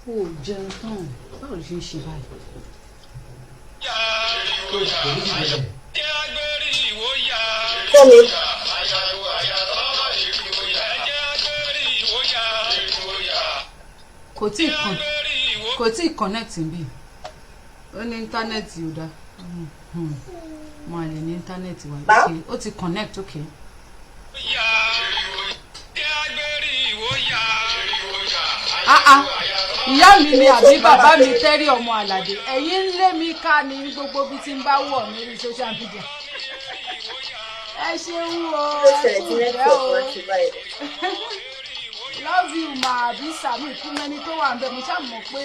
O ò jẹun tán, báwo ló ṣe ń ṣe báyìí? Fẹ́mi. Kò tí ì kàn, kò tí ì connect bí ó ní íńtánẹ́ẹ̀tì ò dáa. Mo àlè ní íńtánẹ́ẹ̀tì wa. Bá? Okay, ó ti connect, okay. Ah ah, ìyá mi ni àbí bàbá mi tẹ́rí ọmọ àlàdé, ẹ̀yin ń lé mi ká ní gbogbo bí tí ń bá wọ̀ lórí social media. Ẹ ṣeun o. Ló Ẹ ṣẹlẹ̀ kú tí ìfẹ́ network o. wá ṣe báyìí? Love you ma. Àbí sàmì ìkúnmẹ́ni tó wà ń bẹ, mo ṣáà mọ̀ pé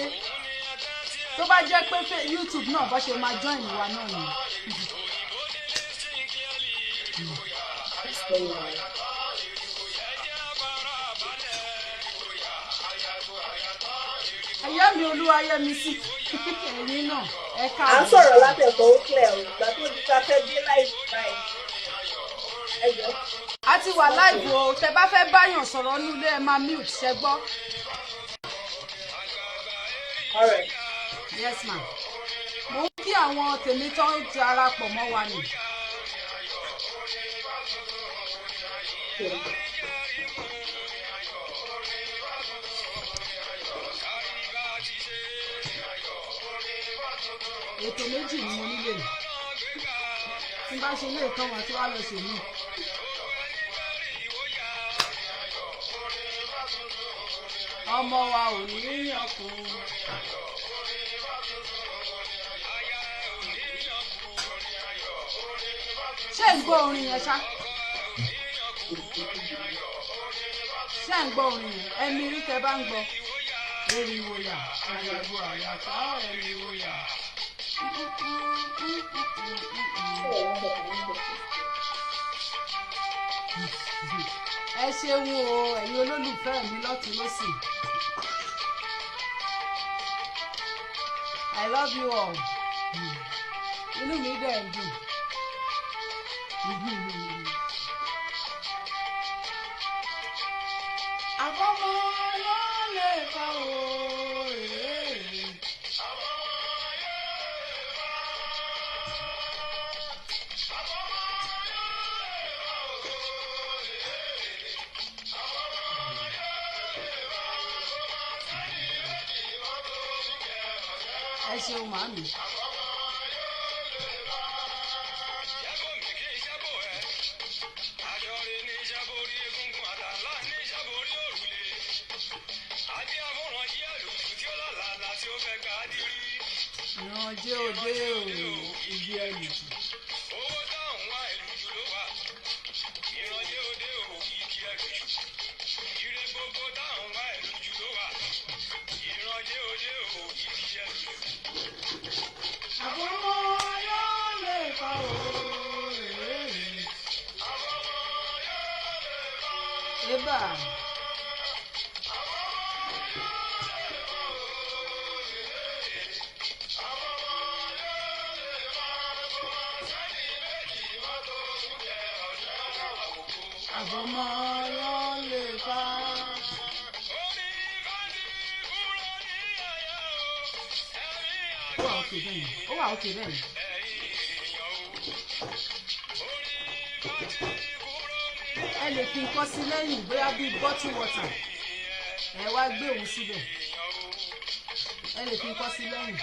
tó bá jẹ́ pé YouTube náà bá ṣe máa join wa náà ni. What's going on? Ẹ̀yá mi Olúwayẹmísí, ẹ̀yin náà ẹ À ń káàbọ̀. sọ̀rọ̀ látẹ̀kọ̀, ó clear o. Ìgbà tó di ká fẹ́ dé live báyìí. Ẹ jọ̀ọ́. A ti wà live o. Tẹ bá fẹ́ báyàn sọ̀rọ̀ nílé, ẹ máa mute, ṣẹ gbọ́? All right. Yes ma. Mo ń kí àwọn tèmi tó ń ti ara pọ̀ mọ́ wa nì. Okay. Ètò méjì ni mo nílé yìí. Tí n bá ṣe ilé ìtàn wọn tí wàá lọ ṣèlú. Ọmọ wa ò ní ọkùnrin. Ṣé ń gbọ́ orin yẹn ṣá? Ṣé ń gbọ́ orin yẹn? Ẹni rí tẹ bá ń gbọ́. Eriwo yà, àyàgbọ́ àyàtọ̀ eriwo yà. Ẹ ṣeun o, ẹ̀yin olólùfẹ́ mi lọ́tún lọ́sì. I love you all. Inú mi dẹ̀ ń dùn. Àkọ́mọ́ ló lè fa o. Ẹ ṣeun màámi. Ìrànjẹ́ òde o, ibi ẹlùjù. Àbọ̀mọ́ yóò lè fa o. Eba. Àbọ̀mọ́ yóò lè fa. Ó wà òkè bẹ́ẹ̀ yẹn. Ó wà òkè bẹ́ẹ̀ yẹn. Ẹ lè fi nǹkan sí lẹ́yìn, bóyá bíi bottle water. Ẹ wá gbé òun síbẹ̀. Ẹ lè fi nǹkan sí lẹ́yìn.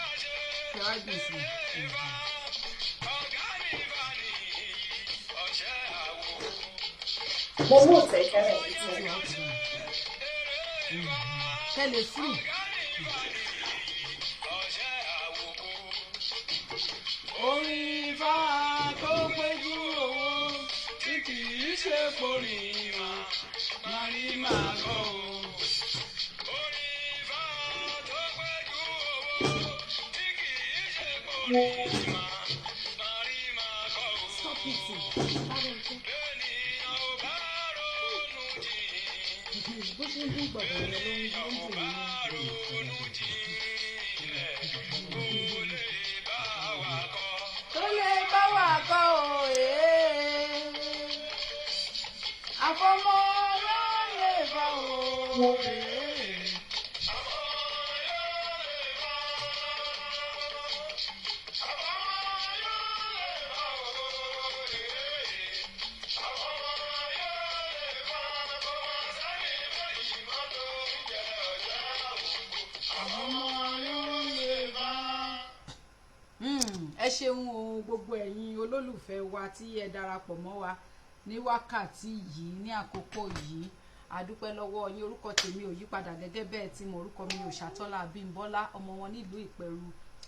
Ẹ wá gbé sí i. Mo mú òtẹ̀ tẹ́lẹ̀ yìí Ó tí ti wà òkè bẹ́ẹ̀ yẹn. Kẹ́ lè free. Orin Ifá tó péjú owó tí kì í ṣe porí mà márí màá gbọ́ o. Stop it. Bó ṣe ń dún gbọ̀dọ̀ yẹn ló ń dùn mí. Tó lè bá wà kọ́ o. Ee. Ẹ ṣeun o, gbogbo ẹ̀yin olólùfẹ́ wa tí ẹ darapọ̀ mọ́ wa ní wákàtí yìí, ní àkókò yìí, àdúpẹ́ lọ́wọ́ yín. Orúkọ tèmi ò yípadà, gẹ́gẹ́ bẹ́ẹ̀ tí mo orúkọ mi, Òṣàtọ́lá Abímbọ́lá, ọmọ wọn nílùú Ìpẹ̀rù,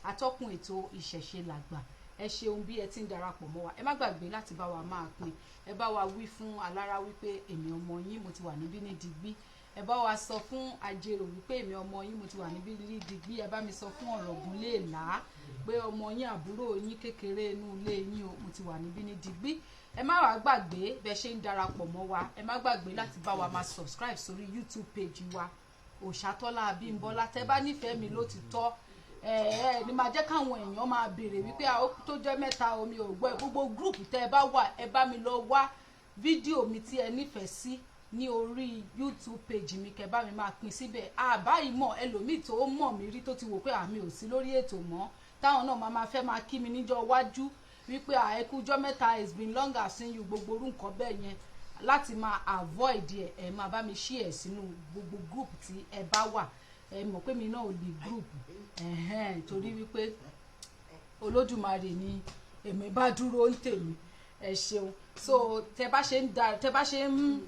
atọ́kùn ètò Ìṣẹ̀ṣe Làgbà. Ẹ ṣeun bí ẹ ti ń darapọ̀ mọ́ wa. Ẹ má gbàgbé láti bá wa máa pín. Ẹ bá wa wí fún alára wípé èmi ọmọ yín, mo ti wà níbí ní digbí. Ẹ bá wa sọ fún ajérò wípé èmi ọmọ yín, mo ti wà níbí ní digbí. Ẹ bá mi sọ fún Ọ̀rọ̀gùn léèlá pé ọmọ yín, àbúrò yín kékeré inú ilé yín o, mo ti wà níbí ní digbí. Ẹ má wàá gbàgbé bẹ ṣe ń darapọ̀ mọ́ wa, ẹ má gbàgbé láti bá wa máa subscribe sórí YouTube page wa, Òṣàtọ́lá Abímbọ́lá. Tẹ́ bá nífẹ̀ẹ́ mi lótìtọ́, ẹ ẹ ní máa jẹ́ káwọn èèyàn máa béèrè wípé ó tó jẹ́ mẹ́ta, omi ò gbọ́. Ẹ gbogbo group tẹ́ ẹ bá wà, ẹ bá mi lọ wá fídíò mi tí ẹ nífẹ̀ẹ́ sí ní orí YouTube page mi, kẹ́ bá mi máa pín síbẹ̀. Àbáyìí mọ̀ ẹlòmíì tó mọ̀ mí rí, tó ti wò pé àmì ò sí lórí ètò mọ́, táwọn náà máa fẹ́ máa kí mi níjọ́ wájú wípé àìkújọ́ mẹ́ta, it's been long I've seen you, gbogbo orú nǹkan bẹ́ẹ̀ yẹn. Láti máa avoid ẹ, ẹ máa bá mi share sínú gbogbo group tí ẹ bá wà. Ẹ mọ̀ pé mi náà ò ní group ẹ̀hẹ́n, torí wípé Olódùmarè ni èmi bá dúró ń tèmi. Ẹ ṣeun. So tẹ bá ṣe ń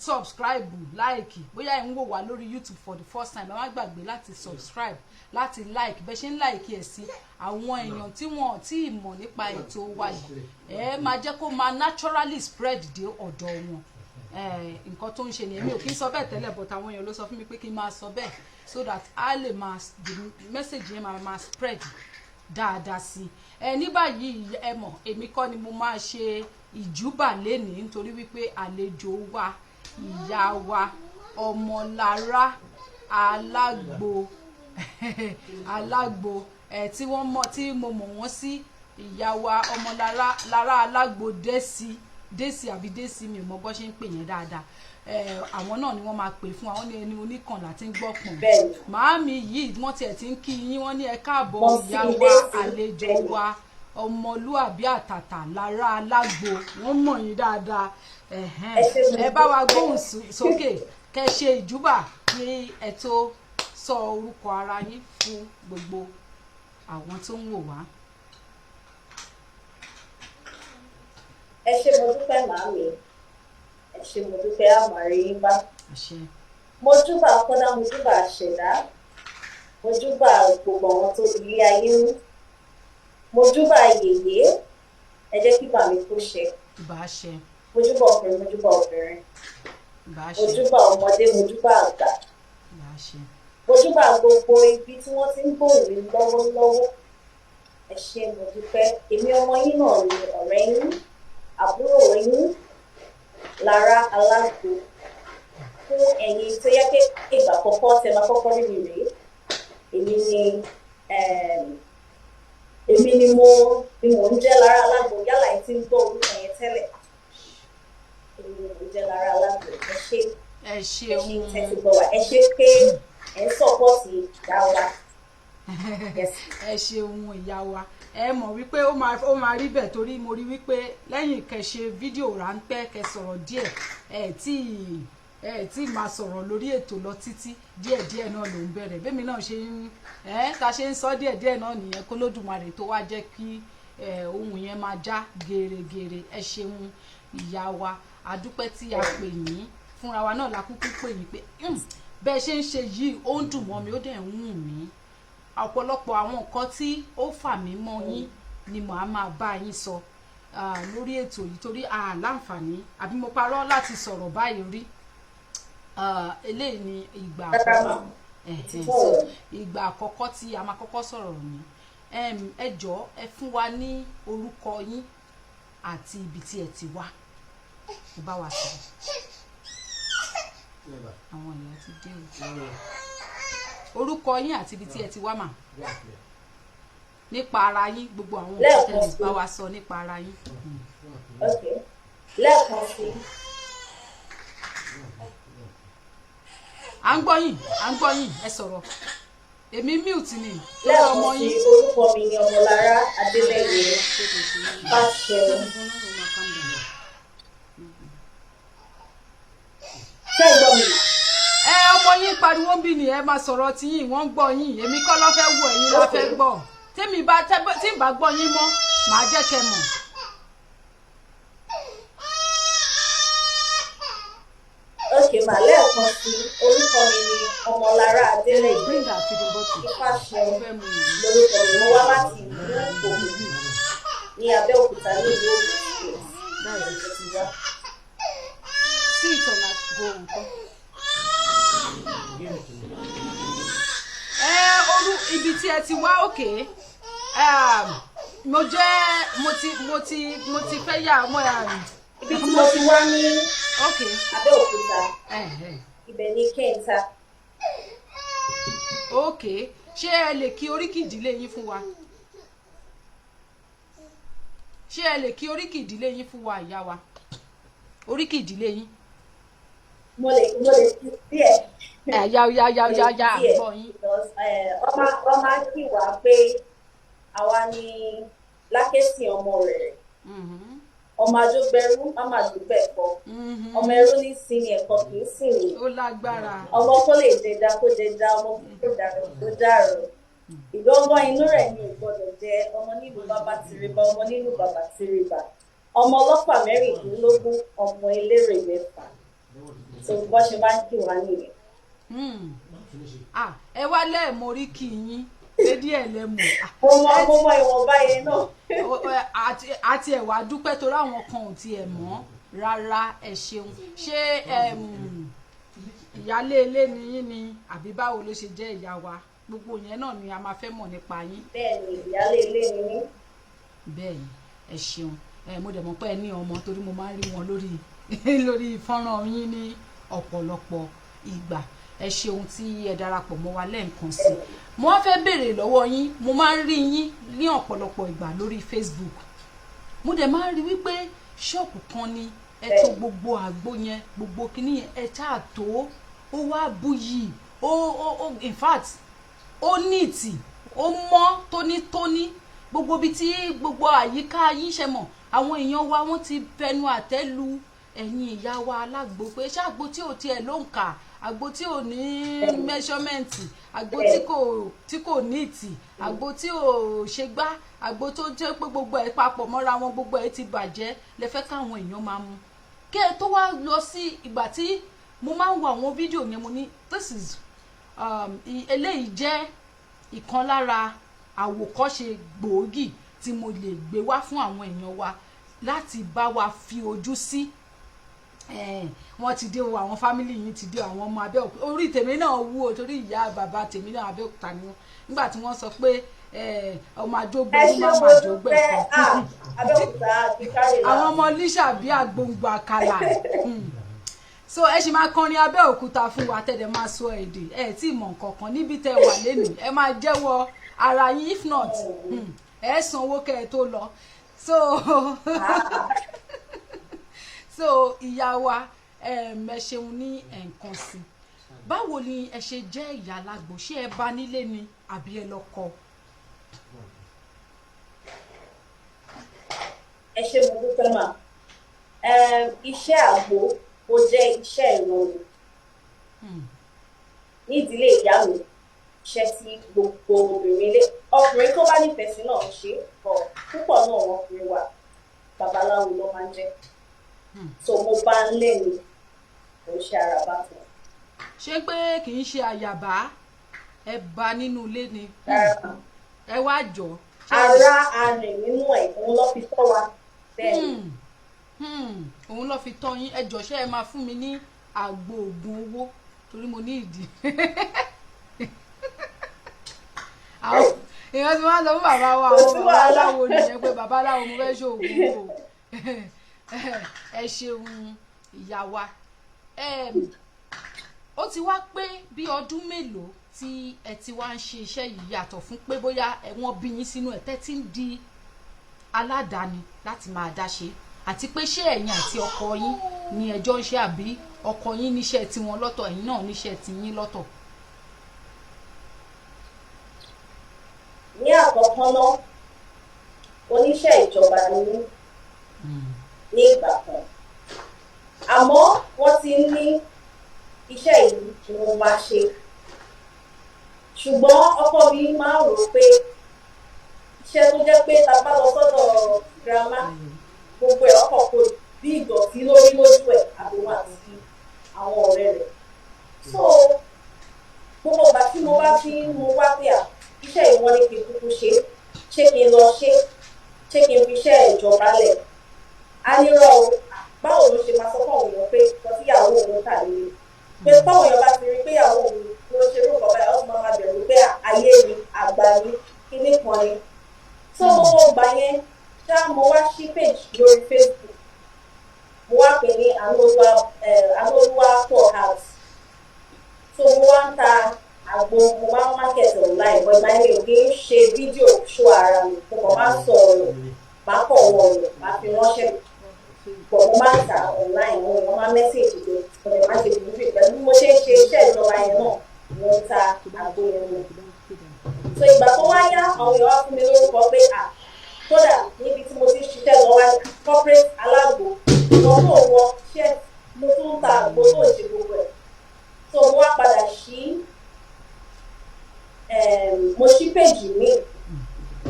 subscribe, like, bóyá ẹ ń wò wá lórí YouTube for the first time, ẹ má gbàgbé láti subscribe, láti like. Bẹ ṣe ń like ẹ sí, àwọn èèyàn tí wọn ò tí ì mọ̀ nípa ètò wa yìí, ẹ máa jẹ́ kó máa naturally spread dé ọ̀dọ̀ wọn. Nǹkan tó ń ṣe nìyẹn. Mi ò kí ń sọ bẹ́ẹ̀ tẹ́lẹ̀, but àwọn èèyàn ló sọ fún mi pé kí n máa sọ bẹ́ẹ̀ so that a lè máa the message yẹn máa spread dáadáa sí ẹ. Ní báyìí, ẹ mọ̀, èmi kọ́ ni mo máa ṣe ìjúbà lénìí, nítorí wípé àlejò wa, ìyá wa Ọmọlára Alágbo, Alágbo ẹ tí wọ́n mọ̀, tí mo mọ̀ wọ́n sí, ìyá wa Ọmọlára Lára Alágbo Désì, Désì àbí Désì, mi ò mọ bó ṣe ń pè yẹn dáadáa. Àwọn náà ni wọ́n máa pè fún àwọn ní ẹni oníkànlá tí ń gbọ́ pọ̀n. Màámi yìí, wọ́n tiẹ̀ ti ń kí yín, wọ́n ní ẹ káàbọ̀, ìyá wa, àlejò wa, ọmọlúàbí àtàtà Lára Alágbo. Wọ́n mọ̀ yín dáadáa. Ẹ bá wa gbóhùn sókè, kẹ́ ṣe ìjúbà kí ẹ tó sọ orúkọ ara yín fún gbogbo àwọn tó ń wò wá. Ẹ ṣé, mo dúpẹ́, màámi. Ẹ ṣé, mo dúpẹ́. Àmàrí yín bá. Mo júbà kọ́dá, mo júbà ṣẹ̀dá, mo júbà gbogbo àwọn tó di ilé ayé mú, mo júbà yèyé. Ẹ jẹ́ kí bàmí kó ṣe. Ìbá ṣe. Mo júbà ọkùnrin, mo júbà obìnrin, Ìbá mo ṣe. júbà ọmọdé, mo júbà àgbà, Ìbá ṣe. mo júbà gbogbo ibi tí wọ́n ti ń gbóhùn mi lọ́wọ́lọ́wọ́. Ẹ ṣé, mo dúpẹ́. Èmi ọmọ yín náà ni, ọ̀rẹ́ yín, àbúrò yín, Lára Alágbo. Fún ẹ̀yin tó yẹ pé ìgbà àkọ́kọ́ tẹ máa kọ́kọ́ rí mi rèé, èmi ni mo ń jẹ́ Lára Alágbo. Yálà ẹ ti ń gbọ́ orúkọ yẹn tẹ́lẹ̀, èmi ni mo ń jẹ́ Lára Alágbo. Ẹ ṣé. Ẹ Ẹ ṣé ṣeun. tẹ́tí gbọ́ wa. Ẹ ṣé pé ẹ ń support ìyá wa. Yes. Ẹ ṣeun, ìyá wa. Ẹ mọ̀ wípé ó máa rí bẹ́ẹ̀, torí mo rí wípé lẹ́yìn kẹ́ ṣe fídíò ráńpẹ́, kẹ́ sọ̀rọ̀ díẹ̀, ẹ tí máa sọ̀rọ̀ lórí ètò lọ títí, díẹ̀díẹ̀ náà ló ń bẹ̀rẹ̀. Bẹ́ẹ̀ mi náà ṣe ń ẹ ta ṣe ń sọ díẹ̀díẹ̀ náà nìyẹn, kó lódùmarè tó wá jẹ́ kí ohun yẹn máa já gèrègèrè. Ẹ ṣeun, ìyá wa. Àdúpẹ́ tí a pè yín. Fúnra wa náà la kúkú pè yín pé bẹ́ẹ̀ ṣe ń ṣe yìí, ó ń dùn mọ́ mi, ó dẹ̀ ń wù mí. Ọ̀pọ̀lọpọ̀ àwọn nǹkan tí ó fà mí mọ́ yín ni màá máa bá yín sọ lórí ètò yìí, torí a láǹfààní, àbí mo parọ́, láti sọ̀rọ̀ báyìí rí. Eléyìí ni ìgbà àkọ́kọ́. So ìgbà àkọ́kọ́ tí a máa kọ́kọ́ sọ̀rọ̀ ni. Ẹ jọ̀ọ́, ẹ fún wa ní orúkọ yín àti ibi tí ẹ ti wá. Ẹ bá wa sọ̀rọ̀. Àwọn èèyàn ti dé o. Orúkọ yín àti ibi tí ẹ ti wá mà, nípa ara yín, gbogbo àwọn nǹkan tẹ́ lè bá wa sọ nípa ara yín. Ok, lẹ́ẹ̀kan sí. À ń gbọ́ yín, à ń gbọ́ yín, ẹ sọ̀rọ̀. Èmi mute ni torí Lẹ́ẹ̀kan ọmọ sí, yín. orúkọ mi ni Ọmọlára Adélẹ́yẹ Fáṣẹun. Ṣé ẹ gbọ́ mi mà? Ẹ ọmọ yín pariwo ń bí ni, ẹ máa sọ̀rọ̀ tiyín, wọ́n ń gbọ́ yín. Èmi kọ́ ló fẹ́ wò, ẹ̀yin la fẹ́ gbọ́. Tèmi bá tí n bá gbọ́ yín mọ́, màá jẹ́ kẹ́ mọ̀. Ok mà, lẹ́ẹ̀kan sí, orúkọ mi ni Ọmọlára Adélẹ́yẹ Bring that feeding bottle. Fáṣẹun Mo fẹ́ mu yìí. lórúkọ mi. Mo wá láti ìlú Ògùn ní Abẹ́òkúta ní ìlú Ògùn State. That's it. Sí ìtọ̀nà go nǹkan. Ẹ orú ibi tí ẹ ti wá, òkè mo jẹ́ mo ti fẹ́ yà mo Ibi tí mo ti wá ní Abẹ́òkúta, ibẹ̀ ní Kẹ́ńtà. Ok, ṣé ẹ lè kí oríkì ìdílé yín fún wa? Ṣé ẹ lè kí oríkì ìdílé yín fún wa, ìyá wa? Oríkì ìdílé yín. Mo lè fi díẹ̀. Ẹ ya ya ya ya ya, Díẹ̀, gbọ́ yín. Because wọ́n máa ń kí wa pé àwa ni Lákẹ́sìn ọmọ rẹ̀, ọmọ àjọgbẹrú má dúpẹ́ ẹ̀kọ́, ọmọ ẹrú ní sinmi ẹ̀kọ́ kì í sìn ní, Ó lágbára. ọmọ kó lè jẹja kó jẹja, ọmọ kó dàrú kó dàrú, ìgbọ́ngbọ́n inú rẹ̀ ni ò gbọ́dọ̀ jẹ, ọmọ nílùú bàbá tìrìbà, ọmọ nílùú bàbá tìrìbà, ọmọ ọlọ́pàá 16, ọmọ eléré 6. Tó bọ́ ṣe máa ń kí wa nìyẹn. Ah, ẹ wá lẹ́ẹ̀mọ oríkì yín, ṣé díẹ̀ lẹ mọ̀? Ah, Mo mọ ìwọ̀nba yẹn náà. Àti ẹ̀wà dúpẹ́ torí àwọn kan ò tiẹ̀ mọ̀ rárá. Ẹ ṣeun. Ṣé ìyálé ilé ni yín ni, àbí báwo ló ṣe jẹ́, ìyá wa? Gbogbo yẹn náà ni a máa fẹ́ mọ̀ nípa yín. Bẹ́ẹ̀ ni, ìyálé ilé ni mí. Bẹ́ẹ̀ ni, ẹ ṣeun. Ẹ mo dẹ̀ mọ̀ pé ẹ ní ọmọ torí mo máa ń rí wọn lórí fọ́nrán yín ní ọ̀pọ̀lọpọ̀ ìgbà. Ẹ ṣeun tí ẹ darapọ̀ mọ́ wa lẹ́ẹ̀kan sí. Mo wá fẹ́ béèrè lọ́wọ́ yín. Mo máa ń rí yín ní ọ̀pọ̀lọpọ̀ ìgbà lórí Facebook. Mo dẹ̀ máa ń rí wípé ṣọ́ọ̀pù kan ni ẹ tó gbogbo àgbo yẹn, gbogbo kinní yẹn, ẹ ṣáà tó ó wá buyì, ó in fact ó neat, ó mọ́ tónítóní. Gbogbo ibi tí gbogbo àyíká yín ṣe mọ̀, àwọn èèyàn wa, wọ́n ti fẹnu àtẹ́ lu ẹ̀yin ìyá wa alágbo pé ṣáàgbo tí ò tiẹ̀ ló ń kà, àgbo tí ò ní measurement, àgbo tí kò neat, àgbo tí ò ṣe gbá, àgbo tó jẹ́ pé gbogbo ẹ̀ papọ̀ mọ́ra wọn, gbogbo ẹ̀ ti bàjẹ́ lẹ fẹ́ káwọn èèyàn máa mu. Kí ẹ tó wá lọ sí ìgbà tí mo máa ń wo àwọn fídíò yẹn, mo ní this is eléyìí jẹ́ ìkan lára àwòkọ́ṣe gbòógì tí mo lè gbé wá fún àwọn èèyàn wa láti bá wa fi ojú sí. Wọ́n ti dé o, àwọn family yìí ti dé o, àwọn ọmọ Abẹ́òkúta. Orí tèmi náà wú o torí ìyá bàbá tèmi náà, Abẹ́òkúta ni wọ́n. Nígbà tí wọ́n sọ pé ọmọ àjọgbẹ Ẹ ní ṣé, má mo má jógbẹ dúpẹ́. kan. Ah, Abẹ́òkúta àti kárìlá. Àwọn ọmọ lísà bíi àgbòǹgbò àkàlà. So ẹ ṣì máa kọrin Abẹ́òkúta fún wa, tẹ́lẹ̀ máa sọ èdè. Ẹ tí ì mọ̀ nǹkan kan níbi tẹ́ wà lẹ́nu, ẹ máa jẹ́wọ́ ara yín. If not, ẹ sanwó kẹ́ ẹ tó lọ. So ìyá wa, ẹ ṣeun ní ẹ̀ǹkan sí. Báwo ni ẹ ṣe jẹ́ ìyá alágbo? Ṣé ẹ bá nílé ni àbí ẹ lọ kọ́? Ẹ ṣé, mo dúpẹ́ mà. Iṣẹ́ àgbo, ó jẹ́ iṣẹ́ ìrọ̀rùn ní ìdílé ìyá mi. Iṣẹ́ tí gbogbo obìnrin ilé, ọkùnrin tó bá nífẹ̀ẹ́ sí náà ń ṣe pọ̀ púpọ̀ náà. Wọn ọkùnrin wa, babaláwo ló máa ń jẹ́. So mo bá ń lé ni, kò ń ṣe ara bá fún. Ṣé pé kì í ṣe àyàbá, ẹ bá nínú ilé ni? Rárá. Ẹ wá jọ. Ara arìn nínú ẹ̀, òun ló fi tọ́ wa bẹ́ẹ̀ ni. Òun ló fi tọ́ yín. Ẹ jọ, ṣé ẹ máa fún mi ní àgbo oògùn owó? Torí mo ní ìdí àwọn èèyàn tí wọ́n sọ fún bàbá wa, Kò àwọn sí bàbá wàhálà. aláwo nìyẹn pé bàbá aláwo, mo fẹ́ ṣoògùn owó. Ẹ ṣeun, ìyá wa. Ó ti wá pé bí ọdún mélòó tí ẹ ti wá ń ṣe iṣẹ́ yìí, yàtọ̀ fún pé bóyá wọ́n bí yín sínú ẹ̀, tẹ́ ti ń di aládàáni láti máa dá ṣe? Àti pé ṣé ẹ̀yin àti ọkọ yín ni ẹjọ́ ń ṣe, àbí Ọkọ yín níṣẹ́ tiwọn lọ́tọ̀, ẹ̀yin náà níṣẹ́ tiyín lọ́tọ̀. Ní àkọ́kọ́ náà, oníṣẹ́ ìjọba ni mí ní ìgbà kan, àmọ́ wọ́n ti ní iṣẹ́ yìí ni mo máa ṣe, ṣùgbọ́n ọkọ mi máa ń rò pé iṣẹ́ tó jẹ́ pé ta bá lọ sọ́dọ̀ girama, gbogbo ẹ̀ ọkọ̀ kò bí ìdọ̀tí lórí lójú ẹ̀ àbíwọ̀n àti àwọn ọ̀rẹ́ rẹ̀. So gbogbo ìgbà tí mo bá fi ń mu wá pé à iṣẹ́ yìí, wọ́n ní kí n kúkú ṣe, ṣé kí n lọ ṣe, ṣé kí n fi iṣẹ́ ìjọba lẹ̀? Á nírọ̀ o, báwo ló ṣe máa sọ fún àwọn èèyàn pé nǹkan tí ìyàwó òun tà lé, pé báwọn èèyàn bá ti rí pé ìyàwó òun ló ṣe irú nǹkan báyìí, ó máa bẹ̀rù pé ayé ni àgbà ni kíní kan ni. So gbogbo ìgbà yẹn ṣá, mo wá ṣí page lórí Facebook, mo wá pè ní Àánú Pọ̀ House. So mo wá ń ta àgbo, mo máa ń market online, but ìgbà yẹn mi ò kí ń ṣe fídíò show ara mi, mo kàn máa ń sọ ọ̀rọ̀, máa kọ̀ wọ ọ̀rọ̀, máa fi ránṣẹ́, but mo máa ń ta online. Wọn wọ́n máa message pé mo lè má ṣe delivery. Pẹ̀lú bí mo ṣe ń ṣe iṣẹ́ ìjọba yẹn náà, mo ń ta àgbo yẹn lọ. So ìgbà tó wá yá, àwọn èèyàn wá fún mi lórúkọ pé à kódà níbi tí mo ti ń ṣiṣẹ́ lọ wá, corporate alágbo, wọn tó wọ shirt, mo tún ń ta àgbo tó ń ṣe gbogbo ẹ̀. So mo wá padà ṣí, mo ṣí page mi,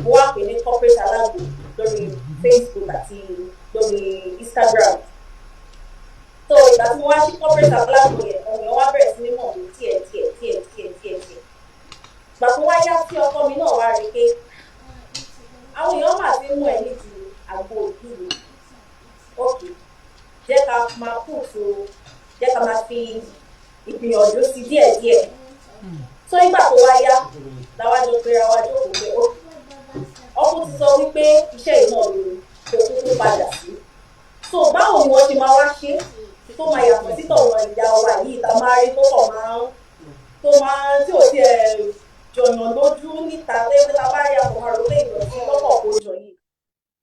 mo wá pè ní corporate alágbo lórí Facebook àti lórí Instagram. So ìgbà tí mo wá ṣí corporate alágbo yẹn, àwọn èèyàn wá bẹ̀rẹ̀ sí ní mọ̀ mí díẹ̀ díẹ̀ díẹ̀ díẹ̀ díẹ̀ díẹ̀. Ìgbà tó wá yá, tí ọkọ mi náà wá rí pé àwọn èèyàn máa ti mú ẹ nídìí àgbo òbí, ok, jẹ́ ká máa kúùtù, jẹ́ ká máa fi ìgbìyànjú sí díẹ̀díẹ̀. So nígbà tó wá yá, làwa jọ pera wa jókòó pé ó ọkùn ti sọ wípé iṣẹ́ yìí náà ló kó kúkú padà sí. So báwo ni wọ́n ṣe máa wá ṣe tó máa yàtọ̀ sí tọ̀wọ̀n ìyá wa yìí tá a máa rí, tó kàn máa ń tó máa ń tí ò tiẹ̀ jọ̀yàn lójú níta, pé tá a bá rí àpò máa rò pé ìdọ̀tí lọ́pọ̀ kó jọ yìí?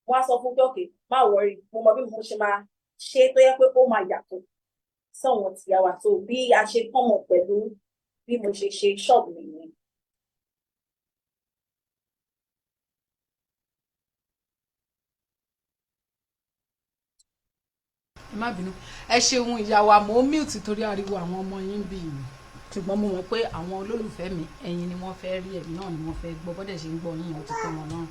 Wọ́n á sọ fún pé okay, má worry, mo mọ bí mo ṣe máa ṣe tó yẹ pé ó máa yàtọ̀ sọ̀wọ́n tìyá wa. So bí a ṣe kọ́mọ̀ pẹ̀lú bí mo ṣe ṣe ṣọ́ọ̀bù mi nìyẹn. Ẹ má bínú, ẹ ṣeun ìyá wa. Mò ń mute torí ariwo àwọn ọmọ yín bí mi, ṣùgbọ́n mo mọ̀ pé àwọn olólùfẹ́ mi, ẹ̀yin ni wọ́n fẹ́ rí, ẹ̀mí náà ni wọ́n fẹ́ gbọ́. Bọ́dẹ̀ ṣe ń gbọ́ yín, ó ti tẹ́ wọn lọ́rùn.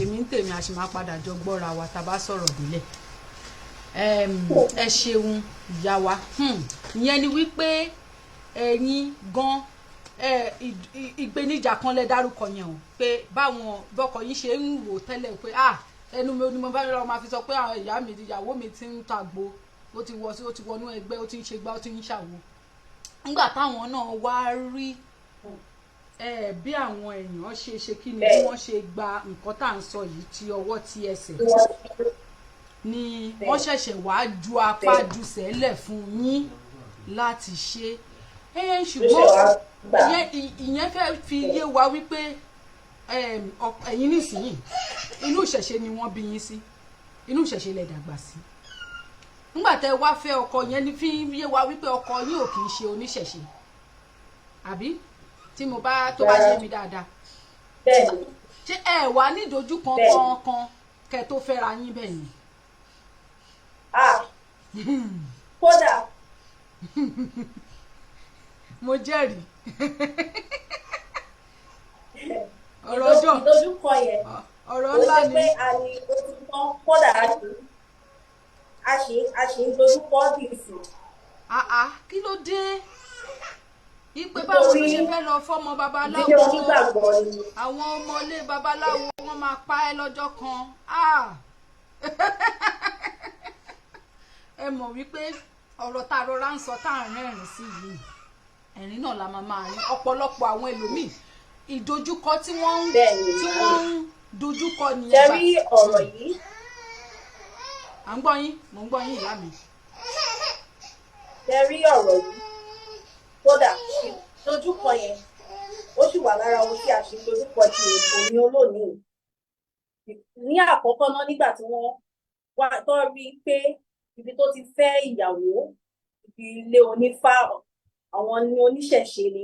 Èmi ń tèmi, a sì máa padà jọ gbọ́ra wa tá a bá sọ̀rọ̀ délẹ̀. Ẹ ṣeun ìyá wa. Ìyẹn ni wípé ẹ̀yin gan ìgbéníjà kan lẹ dárúkọ yẹn o, pé báwọn bọ́kọ yín ṣe ń wò tẹ́lẹ̀ pé ah, ẹnu mi ni mo bá lọ máa fi sọ pé àwọn ìyá mi, ìyàwó mi ti ń tàgbo, ó ti wọ sí, ó ti wọnú ẹgbẹ́, ó ti ń ṣe gbá, ó ti ń ṣàwo. Nígbà táwọn náà wá rí bí àwọn èèyàn ṣe ṣe, kí ni bí wọ́n ṣe gba nǹkan tá à ń sọ yìí ti ọwọ́ ti ẹsẹ̀, ni wọ́n ṣẹ̀ṣẹ̀ wá ju apá ju sẹ́lẹ̀ fún yín láti ṣe é. Ṣùgbọ́n ìyẹn fẹ́ fi yé wa wípé ẹ̀yin nísìnyìí, inú ìṣẹ̀ṣe ni wọ́n bí yín sí, inú ìṣẹ̀ṣe lẹ dàgbà sí. Nígbà tẹ́ wá fẹ́ ọkọ yẹn, ní fi yé wa wípé ọkọ yín ò kì í ṣe oníṣẹ̀ṣe, àbí tí mo bá tó bá yé mi dáadáa? Bẹ́ẹ̀ni. Ṣé ẹ wà ní ìdojúkọ kankan kẹ́ tó fẹ́ra yín bẹ́ẹ̀ yẹn? Ah, kódà. Mo jẹ́rìí ọ̀rọ̀ ọjọ́. Ìdojúkọ yẹn ọ̀rọ̀ ó ńlá ṣe ni. Pé a ní ó ti tán, kódà a ṣì ń dojúkọ dìsìn. Ah ah, kí ló dé? Ipe báwo ló ṣe fẹ́ lọ fọ́mọ babaláwo? Ìdílé onígbàgbọ́ ni. Àwọn ọmọlé babaláwo, wọ́n máa pa ẹ́ lọ́jọ́ kan. Ah! Ẹ mọ̀ wípé ọ̀rọ̀ tá a rọra ń sọ tá à ń rẹ́rìn sí yìí, ẹ̀rín náà la máa máa rí. Ọ̀pọ̀lọpọ̀ àwọn ẹlòmíì, ìdojúkọ tí wọ́n ń tí wọ́n ń dojúkọ nìyẹn. Ṣe rí ọ̀rọ̀ yìí. À ń gbọ́ yín, mò ń gbọ́ yín, ìyá mi. Ṣe rí ọ̀rọ̀ yìí, kódà ìdojúkọ yẹn, ó sì wà lára ohun tí a ṣe ń dojúkọ ti òní olónìí. Ní àkọ́kọ́ náà, nígbà tí wọ́n wá tó rí pé ibi tó ti fẹ́ ìyàwó, Ilé onífá, àwọn ní oníṣẹ̀ṣe ni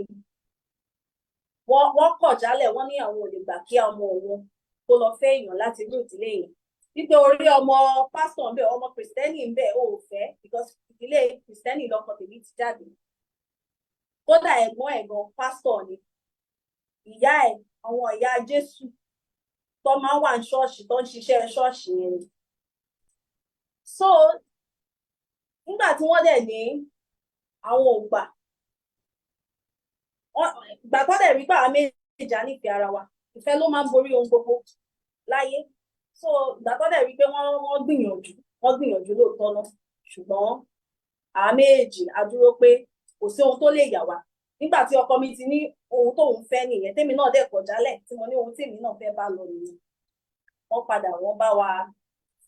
wọ́n kọ̀ jálẹ̀. Wọ́n ní àwọn ò lè gbà kí ọmọ òun kó lọ fẹ́ èèyàn láti irú ìdílé yẹn, wípé orí ọmọ pásítọ̀ ń bẹ, ọmọ kìrìsìtẹ́nì ń bẹ, ó fẹ́, because ìdílé kìrìsìtẹ́nì lọkọ tèmi ti jáde. Kódà ẹ̀gbọ́n ẹ̀ gan, pásítọ̀ ni. Ìyá ẹ̀, àwọn ìyá Jésù tó máa ń wà ní ṣọ́ọ̀ṣì, tó ń ṣiṣẹ́ ṣọ́ọ̀ṣì yẹn ni. So nígbà tí wọ́n dẹ̀ ní àwọn ò gbà, ìgbà tó dẹ̀ rí pé àwọn méjèèjì á nífẹ̀ẹ́ ara wa, ìfẹ́ ló máa ń borí ohun gbogbo láyé. So ìgbà tó dẹ̀ rí pé wọ́n gbìyànjú, wọ́n gbìyànjú lóòótọ́ náà, ṣùgbọ́n àwọn méjèèjì á dúró pé kò sí ohun tó lè yà wá. Nígbà tí ọkọ mi ti ní ohun tóun fẹ́ nìyẹn, tèmi náà dẹ̀ kọ̀ jálẹ̀ tí mo ní ohun tèmi náà fẹ́ bá lọ nìyẹn, wọ́n padà, wọ́n bá wa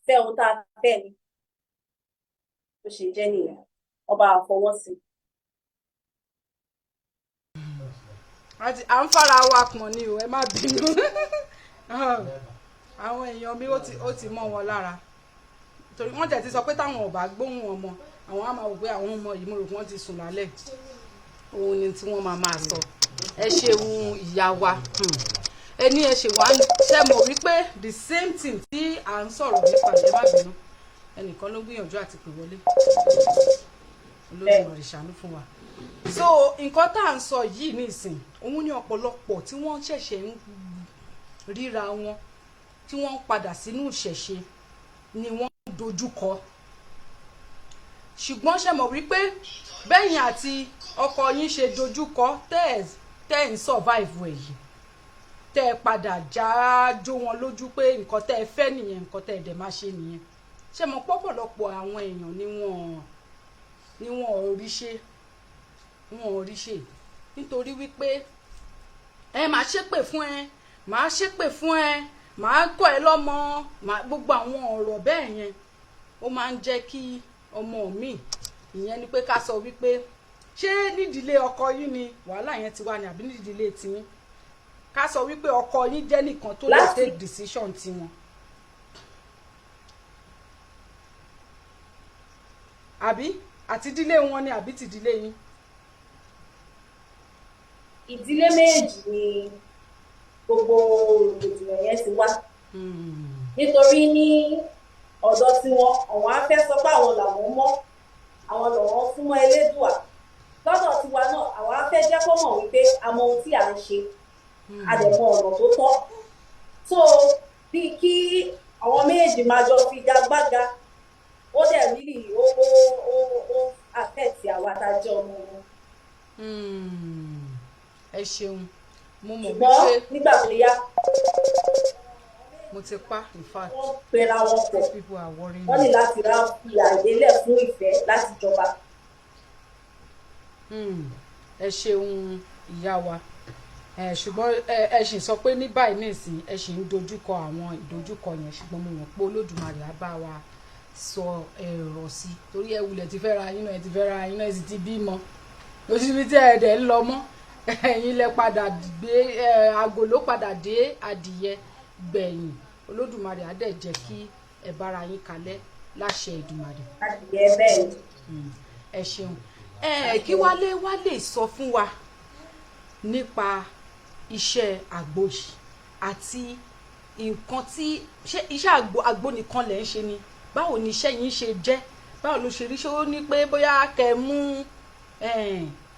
fẹ́ ohun tá a fẹ́ ni. Bó ṣe jẹ́ nìyẹn, wọ́n bá wa fọwọ́ sí i. Àti à ń fara wa pọ̀n ni o, ẹ má bínú. Àwọn èèyàn mi, ó ti mọ́ wọn lára, torí wọ́n tẹ̀ ti sọ pé táwọn ò bá gbóhùn ọmọ, àwọn á máa wò pé àwọn ọmọ yìí, mo rò pé wọ́n ti sùn lálẹ́, òun ni tí wọ́n máa máa sọ. Ẹ ṣeun, ìyá wa. Ẹ ní ẹ ṣe wá ṣe mọ̀ wípé the same thing tí à ń sọ̀rọ̀ nípa. Ẹ má bínú, ẹnìkan ló gbìyànjú àti pè wọlé. Olódùmarè ṣàánú fún wa. So nǹkan tá à ń sọ yìí nísìn, òun ní ọ̀pọ̀lọpọ̀ tí wọ́n ṣẹ̀ṣẹ̀ ń ríra wọn, tí wọ́n ń padà sínú ìṣẹ̀ṣe ni wọ́n ń dojúkọ. Ṣùgbọ́n ṣe mọ̀ wípé bẹ́yìn àti ọkọ yín ṣe dojúkọ, tẹ́ ẹ̀ ń survive ẹ̀ yìí, tẹ́ ẹ padà já jó wọn lójú pé nǹkan tẹ́ ẹ fẹ́ nìyẹn, nǹkan tẹ́ ẹ dẹ̀ máa ṣe nìyẹn. Ṣe mọ̀ pọ̀pọ̀lọpọ̀ àwọn èèyàn ni wọ́n ò rí ṣe, wọn ò rí ṣe, nítorí wípé ẹ máa ṣépè fún ẹ, máa ṣépè fún ẹ, máa kọ́ ẹ lọ́mọ, máa gbogbo àwọn ọ̀rọ̀ bẹ́ẹ̀ yẹn, ó máa ń jẹ́ kí ọmọ mi. Ìyẹn ni pé ká sọ wípé ṣé nídìílé ọkọ yín ni wàhálà yẹn ti wà ní, àbí nídìílé tiyín? Ká sọ wípé ọkọ yín jẹ́ nìkan tó lè take decision tiwọn, àbí àti ìdílé wọn ni, àbí tìdílé yín? Ìdílé méjì ni gbogbo rògbòdìyàn yẹn ti wá, nítorí ní ọ̀dọ̀ tiwọn, àwọn á fẹ́ sọ pé àwọn làwọn mọ́, àwọn làwọn súnmọ́ Elédùà. Lọ́dọ̀ tiwa náà, àwọn á fẹ́ jẹ́ kó mọ̀ wípé a mọ ohun tí à ń ṣe, a dẹ̀ mọ ọ̀nà tó tọ́. So bíi kí àwọn méjèèjì máa jọ figagbága, ó dẹ̀ really ó affect àwa tá a jẹ́ ọmọ wọn. Ẹ ṣeun, mo mọ̀ Ṣùgbọ́n wípé nígbà tó yá, mo ti pa, in fact, wọ́n pera wọn pọ̀. These people are worrying Wọ́n ní me. láti rá fi àyè lẹ̀ fún ìfẹ́ láti jọba. Ẹ ṣeun, ìyá wa. Ẹ ṣùgbọ́n ẹ sì sọ pé ní báyìí nísìn, ẹ sì ń dojúkọ àwọn ìdojúkọ yẹn, ṣùgbọ́n mo mọ̀ pé Olódùmarè á bá wa sọ ẹ̀rọ sí, torí ẹ wulẹ̀ ti fẹ́ ra yín náà, ẹ ti fẹ́ ra yín náà, ẹ sì ti bímọ lóṣù tí ẹ dẹ̀ ń lọ mọ́. Ẹ̀yin lẹ padà gbé ẹ, aago ló padà dé adìyẹ gbẹ̀yìn. Olódùmarè á dẹ̀ jẹ́ kí ẹ bára yín kalẹ̀ láṣẹ Èdùmàrè. Adìyẹ bẹ́ẹ̀ ni. Ẹ ṣeun. Ẹ kí Wálé wá lè sọ fún wa nípa iṣẹ́ àgbo yìí àti nǹkan tí ṣé iṣẹ́ àgbo nìkan lẹ̀ ń ṣe ni? Báwo ni iṣẹ́ yín ṣe jẹ́? Báwo ló ṣe rí? Ṣé ó ní pé bóyá kẹ́ mú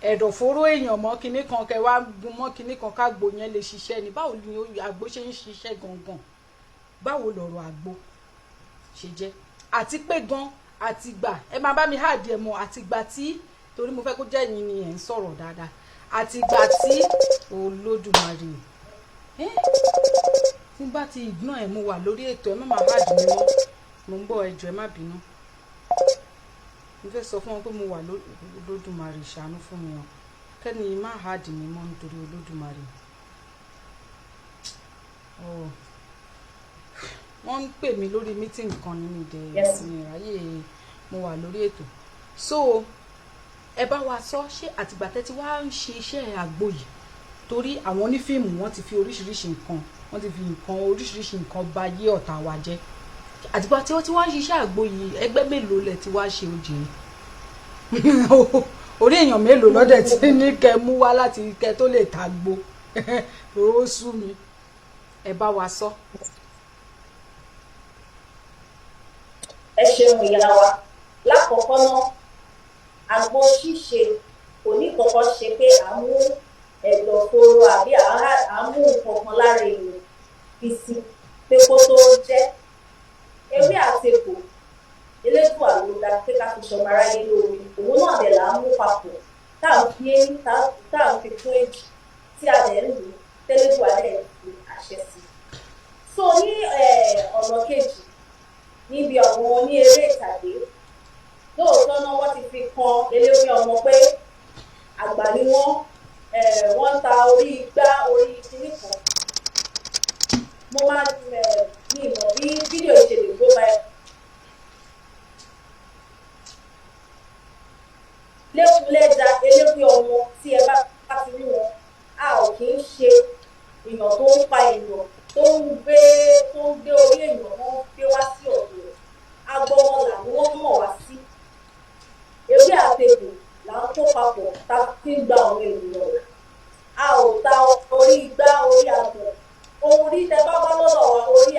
ẹ̀dọ̀fóró èèyàn mọ́ kinní kan, kẹ́ wá gun mọ́ kinní kan, kágbo yẹn lè ṣiṣẹ́ ni? Báwo ni àgbo ṣe ń ṣiṣẹ́ gangan? Báwo lọ̀rọ̀ àgbo ṣe jẹ́? Àti pé gan, àtìgbà ẹ máa bá mi háàdì ẹ mọ, àtìgbà tí, torí mo fẹ́ kó jẹ́ ẹ̀yin ni ẹ̀ ń sọ̀rọ̀ dáadáa, àtìgbà tí, Olódùmarè ẹ́, tí n bá ti ignore ẹ̀, mo wà lórí ètò, ẹ má máa háàdì mi mọ́. Mo ń bọ̀, ẹ jọ̀ọ́, ẹ má bínú. Mo fẹ́ sọ fún wọn pé mo wà lórí. Olódùmarè ṣàánú fún mi o, kẹ́ni má háàdì mi mọ́ nítorí Olódùmarè. Oh, wọ́n ń pè mí lórí meeting kan ní mi dẹ̀ Yes. mi ráyè, mo wà lórí ètò. So ẹ bá wa sọ, ṣé àtìgbà tẹ́ ti wá ń ṣe iṣẹ́ àgbo yìí, torí àwọn onífíìmù, wọ́n ti fi oríṣiríṣi nǹkan, wọ́n ti fi nǹkan oríṣiríṣi nǹkan ba yé ọ̀tá wa jẹ́, àtìgbà tí wọ́n ti wá ń ṣiṣẹ́ àgbo yìí, ẹgbẹ́ mélòó lẹ ti wá ṣe oúnjẹ? Orí èèyàn mélòó lọ́dẹ̀ tí ní kẹ́ mú wá láti kẹ́ tó lè ta gbo? Ó sú mi, ẹ bá wa sọ. Ẹ ṣeun, ìyá wa. Lákọ̀ọ́kọ́ náà, àgbo ṣíṣe kò ní kọ́kọ́ ṣe pé à ń mú ẹ̀dọ̀fóró àbí à ń mú nǹkan kan lára èèyàn fi sí pé kó tó jẹ́. Ewé àti egbò, Elédùà ló dá pé ká fi ṣọmọ aráyé lóore. Òun náà dẹ̀ là ń mú papọ̀, tá à ń fi eyín, tá à ń fi kún èjì, tí a dẹ̀ ń lò, tẹ́lẹ̀dùà dẹ̀ fi àṣẹ sí i. So ní ọ̀nà kejì, níbi àwọn oní eré ìtàgé, lóòótọ́ náà, wọ́n ti fi kan eléwé ọmọ pé àgbà ni wọ́n, wọ́n ń ta orí igbá, orí kinní kan. Mo máa ní ìmọ̀ bí fídíò yìí ṣe lè go viral. Lẹ́kùnlẹ́ja, eléwé ọmọ, tí ẹ bá ti rí wọn, a ò kì í ṣe èèyàn tó ń pa èèyàn, tó ń gbé orí èèyàn, wọ́n ń gbé wá sí ọ̀dọ̀ rẹ̀. Agbọmọlà ni wọ́n mọ̀ wá sí. Ewé àtegbò là ń kó papọ̀ tá a fi ń gba àwọn ènìyàn rẹ̀. A ò ta orí igbá, orí agbọ̀n, orí tẹ bá bá lọ́dọ̀ wa, orí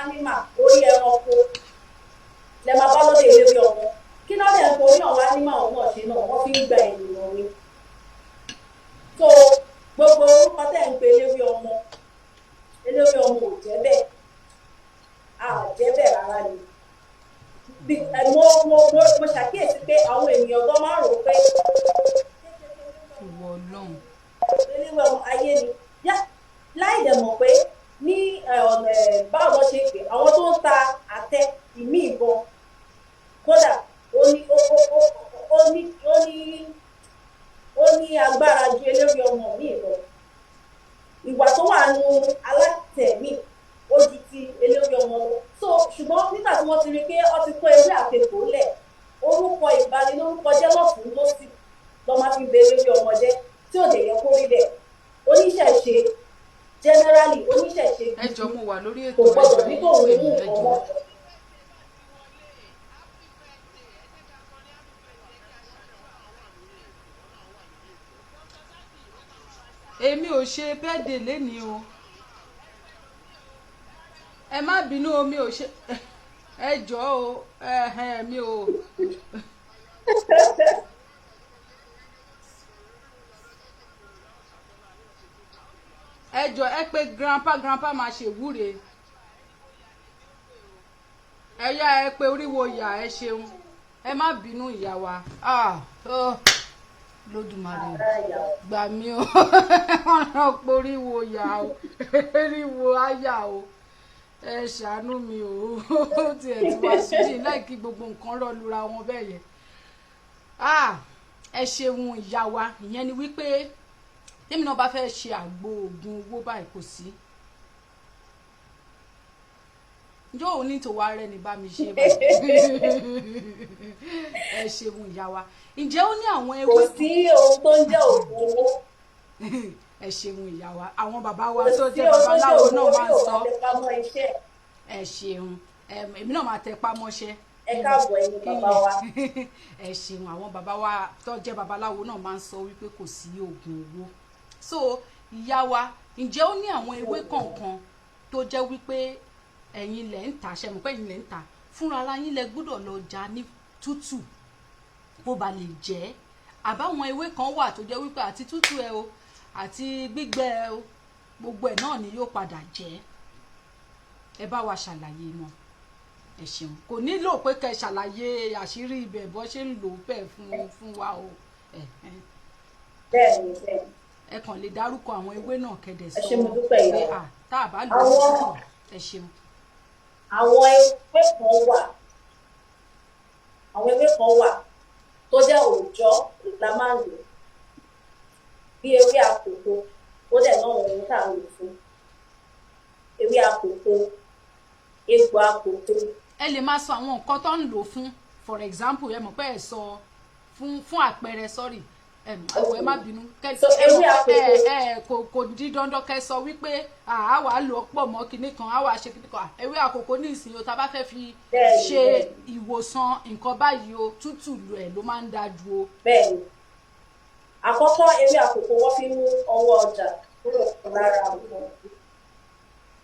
animal, orí ẹranko lẹ máa bá lọ́dọ̀ eléwé ọmọ. Kí náà dẹ̀ ń torí àwọn animal náà ṣe náà, wọ́n fi ń gba ènìyàn ni. So gbogbo orúkọ tẹ̀ ń pe eléwé ọmọ, eléwé ọmọ ò jẹ́ bẹ́ẹ̀, a ò jẹ́ bẹ́ẹ̀ rárá ni. Mo ṣàkíyèsí pé àwọn ènìyàn gan máa ń rò pé Ìwọ Ọlọ́run. eléwé ọmọ ayé ni láì dẹ̀ mọ̀ pé ní ọ̀nà báwo ló ṣe pè àwọn tó ń ta àtẹ ìmí ìbọn. Kódà ó ní agbára ju eléwé ọmọ mi lọ. Ìwà tó wà nù alátẹ̀ mi, ó ju ti eléwé ọmọ lọ. So ṣùgbọ́n nígbà tí wọ́n ti rí i pé wọ́n ti kó ewé àtegbò lẹ̀, orúkọ ìbanilórúkọ jẹ́ lọ́tùn lósì lọ́ máa fi bẹ eléwé ọmọ jẹ́, tí ò dẹ̀ yẹ kó rí bẹ́ẹ̀. Oníṣẹ̀ṣe generally, oníṣẹ̀ṣe Ẹ jọ, mo wà lórí ètò. kò Ẹ gbọdọ̀ jọ, ní ẹ kóun pè mú mí, ẹ nǹkan jọ. mọ́. Èmi ò ṣe birthday lénìí o, ẹ má bínú o, mi ò ṣe, ẹ jọ̀ọ́ o, ẹ̀hẹ̀n, mi ò. Ẹ jọ̀ọ́, ẹ pé grandpa, grandpa máa ṣèwúre. Ẹ yá, ẹ pé oríwo ìyá. Ẹ ṣeun, ẹ má bínú, ìyá wa. Ah, oh, Lódùmarè, gbà mí o. Wọn náà poríwo ìyá o, oríwo àyà o, ẹ ṣàánú mi o. Ó tiẹ̀ ti wá sí láìkí gbogbo nǹkan rọ̀ lura wọn bẹ́ẹ̀ yẹn. Ah, ẹ ṣeun, ìyá wa. Ìyẹn ni wípé tèmi náà bá fẹ́ ṣe àgbo oògùn owó báyìí, kò sí njọ́ òní tó wá rẹ̀ ní bá mi ṣe báyìí. Ẹ ṣeun, ìyá wa. Ǹjẹ́ ó ní àwọn Kò ewé sí ohun tó ń jẹ́ òògùn owó. Ẹ ṣeun, ìyá wa. Àwọn bàbá wa Kò tó sí jẹ́ ohun tó ń jẹ́ babaláwo òògùn náà owó máa ń yóò sọ. bá tẹpá mọ́ iṣẹ́. Ẹ ṣeun. Èmi náà máa tẹpá mọ́ṣẹ́. Ẹ káàbọ̀, ẹ̀yin bàbá wa. Ẹ ṣeun. Àwọn bàbá wa tó jẹ́ babaláwo náà máa ń sọ wípé kò sí oògùn owó. So ìyá wa, ǹjẹ́ ó ní àwọn ewé kọ̀ọ̀kan tó jẹ́ wípé ẹ̀yin lẹ̀ ń tà, ṣe mọ̀ pé ẹ̀yin lẹ̀ ń tà fúnra ara yín, lẹ gbọ́dọ̀ lọ já ní tútù bó ba lè jẹ́, àbáwọn ewé kan wà tó jẹ́ wípé àti tútù ẹ o, àti gbígbẹ ẹ o, gbogbo ẹ̀ náà ni yóò padà jẹ́? Ẹ bá wa ṣàlàyé wọn. Ẹ ṣeun. Kò nílò pé kẹ́ ṣàlàyé àṣírí ibẹ̀ bó ṣe ń lò bẹ́ẹ̀ fún wa o. Bẹ́ẹ̀ni, bẹ́ẹ̀ni. Ẹ kàn lè dárúkọ àwọn ewé náà kẹ́dẹ̀ Ẹ sọ ṣé, mo dúpẹ́, pé ìyá. à tá a bá lò ó tútù. Ẹ ṣeun. Àwọn ewé kan wà, àwọn ewé kan wà tó jẹ́ òòjọ́ la máa ń lò, bí ewé àkókò. Ó dẹ̀ náà ohun tá à ń lò fún ewé àkókò, egbò àkókò. Ẹ lè máa sọ àwọn nǹkan tó ń lò fún. For example, ẹ mọ̀ pé ẹ sọ fún àpẹẹrẹ, sorry. Ẹwọ, ẹ má bínú. So, ewé àkókò. Ẹ kò di dandan kẹ́ sọ wípé àá wàá lò ó pọ̀ mọ́ kinní kan, àá wàá ṣe kinní kan. Ewé àkókò ní ìsìn o, tá a bá fẹ́ fi ṣe ìwòsàn nǹkan báyìí o, tútù ẹ̀ ló máa ń dáa ju o. Bẹ́ẹ̀ni, àkọ́kọ́, ewé àkókò, wọ́n fi ń mú ọwọ́ ọjà kúrò lára nǹkan.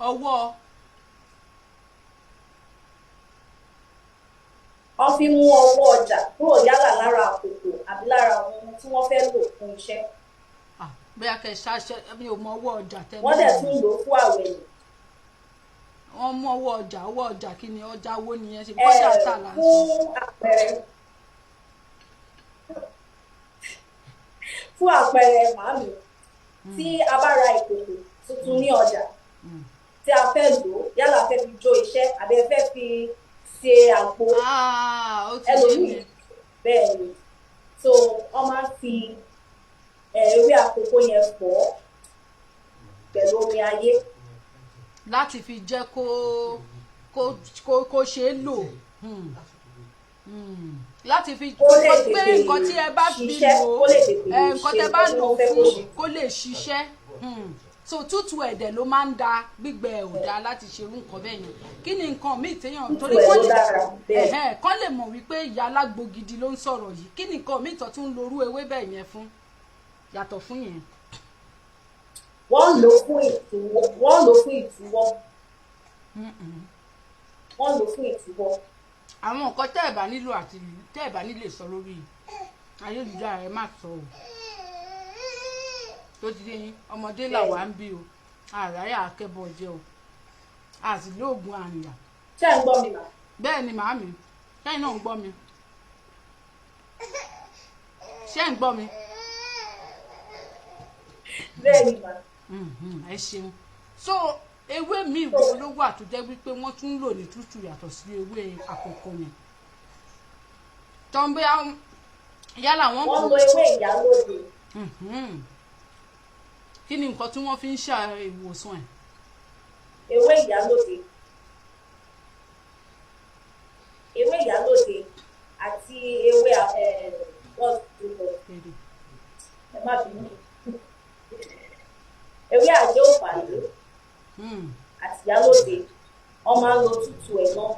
Ọwọ́? Wọ́n fi ń mú ọwọ́ ọjà kúrò, yálà lára àkókò àbí lára àwọn ohun tí wọ́n fẹ́ lò fún iṣẹ́. Ah, bóyá kẹ́ ṣáṣẹ, mi ò mọ ọwọ́ ọjà tẹ́. Wọ́n dẹ̀ tún lò ó fún àwẹ̀lẹ̀. Wọ́n mú ọwọ́ ọjà. Ọwọ́ ọjà, kí ni ọjà wo nìyẹn? Ṣe bọ́jà tà là ń sọ? Fún àpẹẹrẹ, màámi, tí a bá ra ìkòkò tuntun ní ọjà tí a fẹ́ lò ó, yálà a fẹ́ fi jó iṣẹ́ àbí ẹ fẹ́ fi ṣe àgbo, Ah, ó ti yé ẹlòmíì mi. Bẹ́ẹ̀ ni, so wọ́n máa ń fi ewé àkókò yẹn fọ̀ ọ́ pẹ̀lú omi ayé. Láti fi jẹ́ kó ṣe é lò. Láti fi Kó lè pé tètè nǹkan tí ẹ bá fi ṣiṣẹ́, lò ó, kó lè tètè nǹkan ṣe tẹ bá nǹkan tí lò ó wọ́n fẹ́ kó fún ṣe. Kó lè ṣiṣẹ́. So tútù ẹ̀dẹ̀ ló máa ń da, gbígbẹ ò dáa láti ṣerú nǹkan bẹ́ẹ̀ yẹn. Kí ni nǹkan míì téèyàn Tútù torí ẹ̀ kó ló lè dára, bẹ́ẹ̀. Ẹ̀hẹ́n, kán lè mọ̀ wípé ìyá alágbo gidi ló ń sọ̀rọ̀ yìí, kí ni nǹkan míì tó tún ń lorú ewé bẹ́ẹ̀ yẹn fún yàtọ̀ fún yẹn? Wọ́n lò ó fún ìtúwọ́, wọ́n lò ó fún ìtúwọ́, wọ́n lò ó fún ìtúwọ́. Àwọn nǹkan tẹ́ ẹ̀ bá nílò àti tẹ́ ẹ̀ bá nílè sọ lórí ayélujára, ẹ má sọ o. Tó ti dé yín, ọmọdé làwa ń bí o, àráyà akẹ́bọ̀ jẹ́ o, a sì lóògùn àrìyà. Ṣé ẹ̀ ń gbọ́ mi mà? Bẹ́ẹ̀ ni màámi, sẹ́yìn náà ń gbọ́ mi? Ṣé ń gbọ́ mi? Bẹ́ẹ̀ ni mà. Ẹ ṣeun. So ewé míì wo ló wà tó jẹ́ wípé wọ́n tún ń lò ní tútù yàtọ̀ sí ewé àkókò yẹn tó ń bẹ́ yálà wọ́n Wọ́n kò lo ewé ìyálóde. Kí ni nǹkan tí wọ́n fi ń ṣe ìwòsàn ẹ̀? Ewé ìyálóde, ewé ìyálóde àti ewé what's it called? Ẹ má bínú, ewé àjẹ́ òfàlẹ́ àti ìyálóde, wọ́n máa ń lo tútù ẹ̀ náà,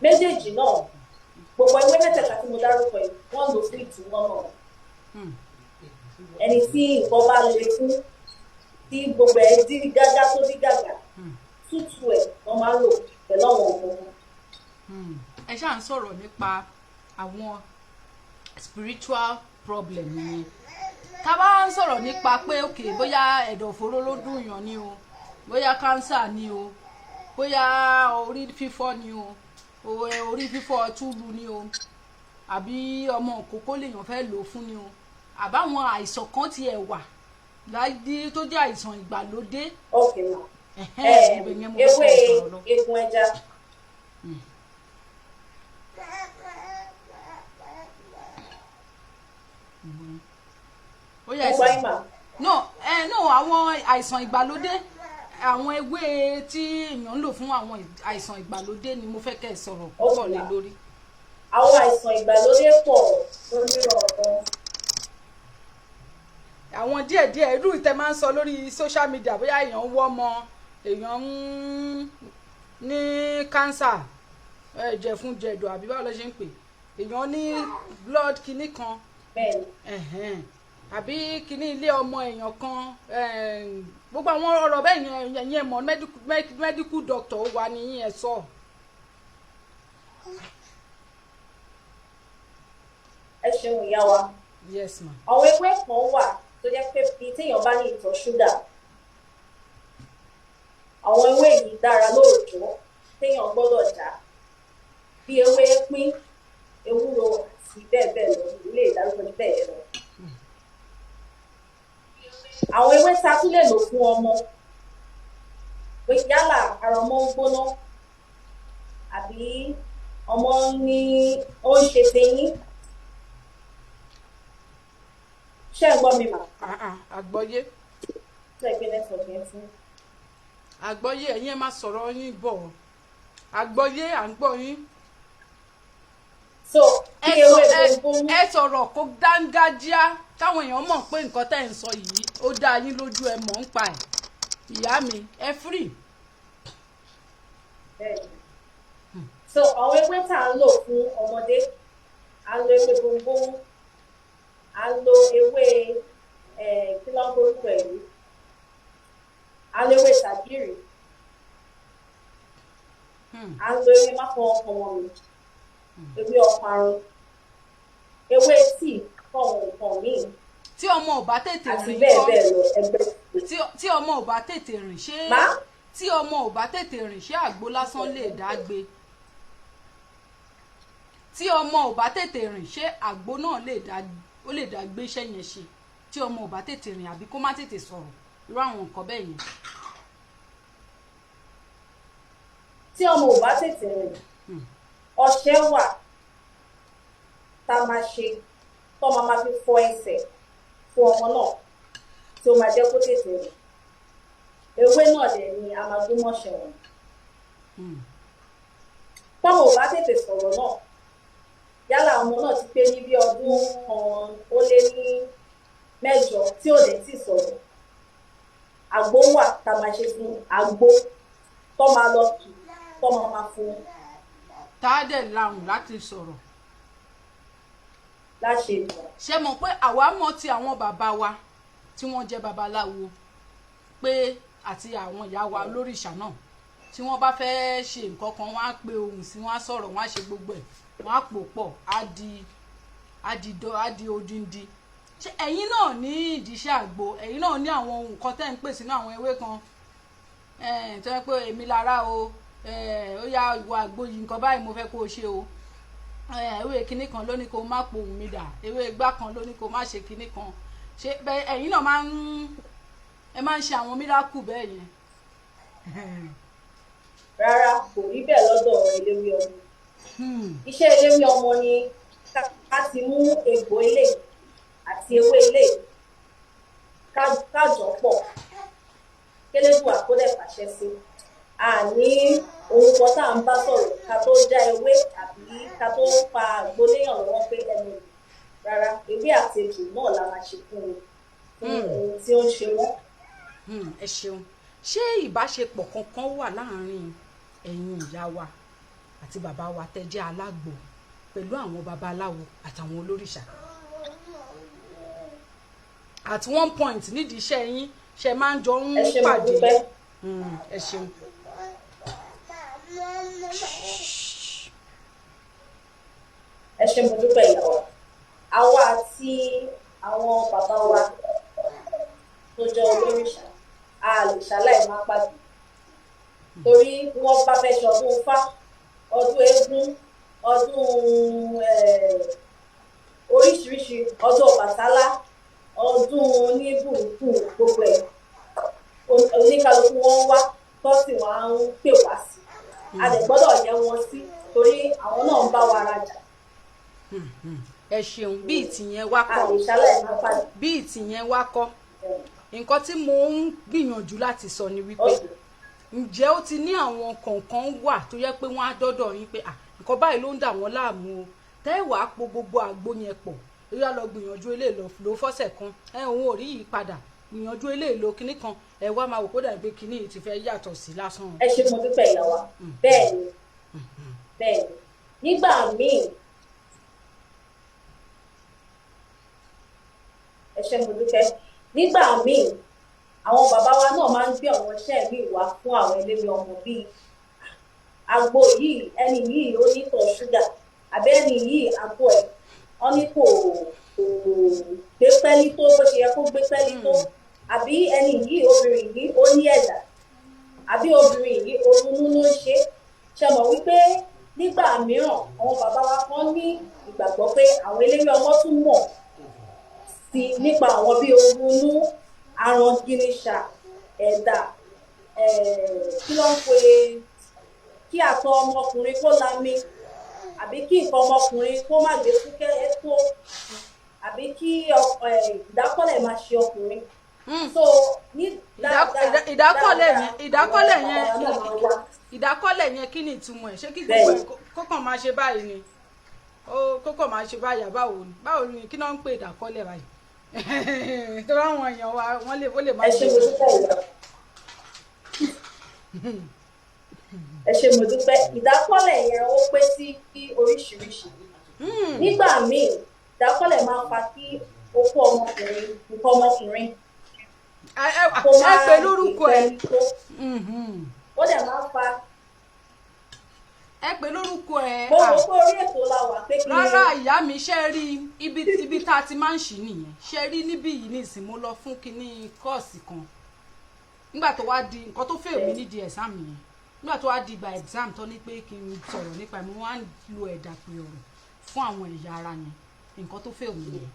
méjèèjì náà. Gbogbo ewé mẹ́tẹ̀ẹ̀ta tí mo dárúkọ yìí, wọ́n lò fún ìtúwọ́ náà. Ẹni tí nǹkan bá le fún, tí gbogbo ẹ̀ dí gágá, tó dí gàgà, tútù ẹ̀ wọ́n máa ń lò pẹ̀lú àwọn òògùn kan. Ẹ ṣáà ń sọ̀rọ̀ nípa àwọn spiritual problem yẹn. Tá a bá ń sọ̀rọ̀ nípa pé, ok, bóyá ẹ̀dọ̀fóró ló dùn yàn ni o, bóyá cancer ni o, bóyá orí fífọ́ ni o, orí fífọ́ túlù ni o, àbí ọmọ òkókó lèèyàn fẹ́ lò fún ni o, àbáwọn àìsàn kan tiẹ̀ wà láyé tó jẹ́ àìsàn ìgbàlódé. Ok ma. Ẹ̀hẹ́n, ibẹ̀ yẹn mo fẹ́ Ewé sọ̀rọ̀ lọ. egun ẹja. Ó yẹ Mo gbọ́ ẹsẹ̀ yín mà. No, no, àwọn àìsàn ìgbàlódé, àwọn ewé tí èèyàn ń lò fún àwọn àìsàn ìgbàlódé ni mo fẹ́ kẹ́ ẹ sọ̀rọ̀ púpọ̀ lé lórí. Àwọn àìsàn ìgbàlódé pọ̀ lónírọ̀ọ̀rọ̀. Àwọn díẹ̀díẹ̀ irú ìtẹ́ máa ń sọ lórí social media, bóyá èèyàn ń wọ́mọ, èèyàn ń ní cancer, ẹ̀jẹ̀ fún jẹ̀dọ̀, àbí báwo ló ṣe ń pè, èèyàn ní blood kinní kan, Bẹ́ẹ̀ni. ẹ̀hẹ́n, àbí kinní ilé ọmọ èèyàn kan, gbogbo àwọn ọ̀rọ̀ bẹ́ẹ̀ yẹn, yẹn mọ̀ medical doctor wà ní ẹ̀ sọ. Ẹ ṣeun, ìyá wa. Yes ma. Àwọn ewé kan wà tó jẹ́ pé bíi téèyàn bá ní ìtọ̀ ṣúgà, àwọn ewé yìí dára lóòjọ́ téèyàn gbọ́dọ̀ já, bí ewé pín, ewúro àti bẹ́ẹ̀ bẹ́ẹ̀ lọ, ilé ìdárúkọ ní bẹ́ẹ̀ lọ. Àwọn ewé tá a tún lè lò fún ọmọ pé yálà ara ọmọ ń gbóná àbí ọmọ ní ó ń ṣe teyín. Ṣé ẹ gbọ́ mi mà? Ah, ah, àgbọ́yé. Ṣé ẹ gbé network yẹn fún? Àgbọ́yé, ẹ̀yin ẹ máa sọ̀rọ̀ yín bọ̀, àgbọ́yé, à ń gbọ́ yín. So bí Ẹ sọ ewé ẹ bóńbóń. Ẹ sọ̀rọ̀ kó dángájíá káwọn èèyàn mọ̀ pé nǹkan tẹ́ ń sọ yìí, ó dá yín lójú, ẹ mọ̀ ń pa ẹ̀. Ìyá mi, ẹ free. Bẹ́ẹ̀ni. So àwọn ewé tá à ń lò fún ọmọdé, à ń lo ewé bóńbóń, à ń lo ewé kí ló ń porúkọ ẹ̀ yìí, à ń lo ewé ṣàgìrì, à ń lo ewé máfọwọ́fọwọ́ mi, ewé ọparun, ewé tíì fún àwọn nǹkan míì Tí ọmọ ò bá tètè àti rìn bẹ́ẹ̀ kọ́? bẹ́ẹ̀ lọ ẹgbẹ́. Tí ọmọ ò bá tètè rìn, ṣé Má? Tí ọmọ ò bá tètè rìn, ṣé àgbo lásán lè dá gbé? Tí ọmọ ò bá tètè rìn, ṣé àgbo náà lè dá, ó lè dá gbé iṣẹ́ yẹn ṣe? Tí ọmọ ò bá tètè rìn àbí kó má tètè sọ̀rọ̀, irú àwọn nǹkan bẹ́ẹ̀ yẹn. Tí ọmọ ò bá tètè rìn, ọṣẹ wà tá a máa ṣe tó máa fi fọ ẹsẹ̀ fún ọmọ náà, tí ó máa jẹ́ kó tètè rìn. Ewé náà dẹ̀ ni a máa gún mọ́ṣẹ wọn. Tọ́mọ ò bá tètè sọ̀rọ̀ náà, yálà ọmọ náà ti pé ní bí ọdún 1 ó lé ní 8 tí ò dẹ̀ tí sọ̀rọ̀, àgbo wà tá a máa ṣe fún, àgbo tó máa lọ kì tó máa fún. Tá a dẹ̀ lahùn láti sọ̀rọ̀. Láṣẹ ìgbà. Ṣé mọ̀ pé àwa mọ̀ ti àwọn bàbá wa tí wọ́n jẹ́ babaláwo pé àti àwọn ìyá wa lóríṣà náà, tí wọ́n bá fẹ́ ṣe nǹkan kan, wọ́n á pe ohùn sí, wọ́n á sọ̀rọ̀, wọ́n á ṣe gbogbo ẹ̀, wọ́n á pò pọ̀, á di odindi. Ṣé ẹ̀yin náà ní ìdíṣẹ́ àgbo? Ẹ̀yin náà ní àwọn ohun kan tẹ́ ń pè sínú àwọn ewé kan tó yẹ pé èmi lára o, ó yá, ìwọ àgbo yìí, nǹkan báyìí mo fẹ́ kó o ṣe o, ewé kinní kan ló ní kó má po ohùn mi dà, ewé igbá kan ló ní kó má ṣe kinní kan? Ṣé bẹ́ẹ̀ ẹ̀yin náà máa ń, ẹ máa ń ṣe àwọn miracle bẹ́ẹ̀ yẹn? Rárá, kò rí bẹ́ẹ̀ lọ́dọ̀ eléwé ọmọ. Iṣẹ́ eléwé ọmọ ni ká ti mú egbò ilé àti ewé ilé, ká jọ pọ̀, kélédùà kó dẹ̀ fàṣẹ sí. A ní ohun kan tá à ń bá sọ̀rọ̀ ká tó já ewé àbí ká tó fa àgbo léèyàn lọ́wọ́ pé ẹnu rẹ̀. Rárá, ewé àti egbò náà la máa ṣe fún un fún ohun tí ó ń ṣe wọ́n. Ẹ ṣeun. Ṣé ìbáṣepọ̀ kankan wà láàárín ẹ̀yin ìyá wa àti bàbá wa tẹ́ jẹ́ alágbo pẹ̀lú àwọn babaláwo àtàwọn olórìṣà at one point nídìí iṣẹ́ yín? Ṣe máa ń jọ ń Ẹ ṣé, mo pàdé? dúpẹ́. Ẹ ṣeun. Ẹ ṣé, mo dúpẹ́, ìyàwó. Àwa àti àwọn bàbá wa tó jẹ́ olórìṣà, a lè ṣaláì má pàdé, torí bí wọ́n bá fẹ́ ṣọdún Ifá, ọdún eégún, ọdún oríṣiríṣi, ọdún Ọbàtálá, ọdún oníbùkún, gbogbo ẹ̀, oníkálukú wọn wá tó sì wá ń pè wá sí. A lè gbọ́dọ̀ yẹ wọn sí torí àwọn náà ń bá wa rajà. Ẹ ṣeun. Bí ìtìyẹn wá A kọ́, lè ṣaláì má pàdé. bí ìtìyẹn wá kọ́, nǹkan tí mo ń gbìyànjú láti sọ ni wípé ǹjẹ́ ó ti ní àwọn kọ̀ọ̀kan wà tó yẹ pé wọ́n á dọ́dọ̀ yín pé, "Ah, nǹkan báyìí ló ń dà wọ́n láàmú o," tẹ́ ẹ̀ wàá po gbogbo àgbo yẹn pọ̀, ó yá, lọ gbìyànjú eléyìí, lọ lò fọ́sẹ̀ kan, ẹ òun ò rí yìí padà, gbìyànjú eléyìí, lo kinní kan, ẹ wá máa wò kó dàbí pé kinní yìí ti fẹ́ yàtọ̀ sí lásán? Ẹ ṣé, mo dúpẹ́, ìyá wa. Bẹ́ẹ̀ ni, nígbà míì, ẹ ṣé, mo dúpẹ́, nígbà míì àwọn bàbá wa náà máa ń gbé àwọn iṣẹ́ míì wá fún àwọn eléwé ọmọ, bíi àgbo yìí, ẹni yìí ó ní tọ̀ ṣúgà, àbí ẹni yìí àgbo ẹ̀ wọ́n ní kò gbé pẹ́lí tó bó ṣe yẹ kó gbé pẹ́lí tó, àbí ẹni yìí, obìnrin yìí, ó ní ẹ̀dà, àbí obìnrin yìí, oyún ló ń ṣe. Ṣe mọ̀ wípé nígbà mìíràn àwọn bàbá wa kan ní ìgbàgbọ́ pé àwọn eléwé ọmọ tún mọ̀ sí nípa àwọn bíi oyún inú, aràn gínísà, ẹ̀dà, kí ló ń pe, kí àtọ̀ ọmọkùnrin kó lami, àbí kí nǹkan ọmọkùnrin kó má gbé fúkẹ́ tó, àbí kí ìdákọ́lẹ̀ máa ṣe ọkùnrin. So ní dáadáa Ìdákọ́lẹ̀ dáadáa, yẹn, ìdákọ́lẹ̀ àwọn yẹn, bàbá náà máa wá. Ìdákọ́lẹ̀ yẹn, kí ni ìtumọ̀ ẹ̀? Ṣé kí gbogbo ẹ̀ kó kàn máa ṣe báyìí ni? Ó kókò máa ṣe báyà. Báwo ni, báwo ni, kí náà ń pè ìdákọ́lẹ̀ báyìí? Tó bá àwọn èèyàn wa, wọ́n lè, ó lè má Ẹ ṣé, mo dúpẹ́ ìyá. Ẹ ṣé, mo dúpẹ́. Ìdákọ́lẹ̀ yẹn, ó pé sí oríṣiríṣi. Nígbà míì, ìdákọ́lẹ̀ máa ń fa kí okó ọmọkùnrin, nǹkan ọmọkùnrin kó má Ẹ pè lórúkọ ẹ. ìfẹ́ tó. Ó dẹ̀ máa ń fa Ẹ pè lórúkọ ẹ. Mo rò pé orí ètò la wà pé kí Rárá, ìyá mi, ṣe rí ibi tá a ti máa ń ṣì nìyẹn. Ṣe rí níbí yìí nísìn, mo lọ fún kinní course kan. Nígbà tó wá di nǹkan tó fẹ́ mi nídìí exam yẹn, nígbà tó wá di ìgbà exam tó ní pé kí n sọ̀rọ̀ nípa ẹ̀, mo wá ń lo ẹ̀dà pé ọ̀rọ̀ fún àwọn ẹ̀yà ara yẹn. Nǹkan tó fẹ́ mi nìyẹn.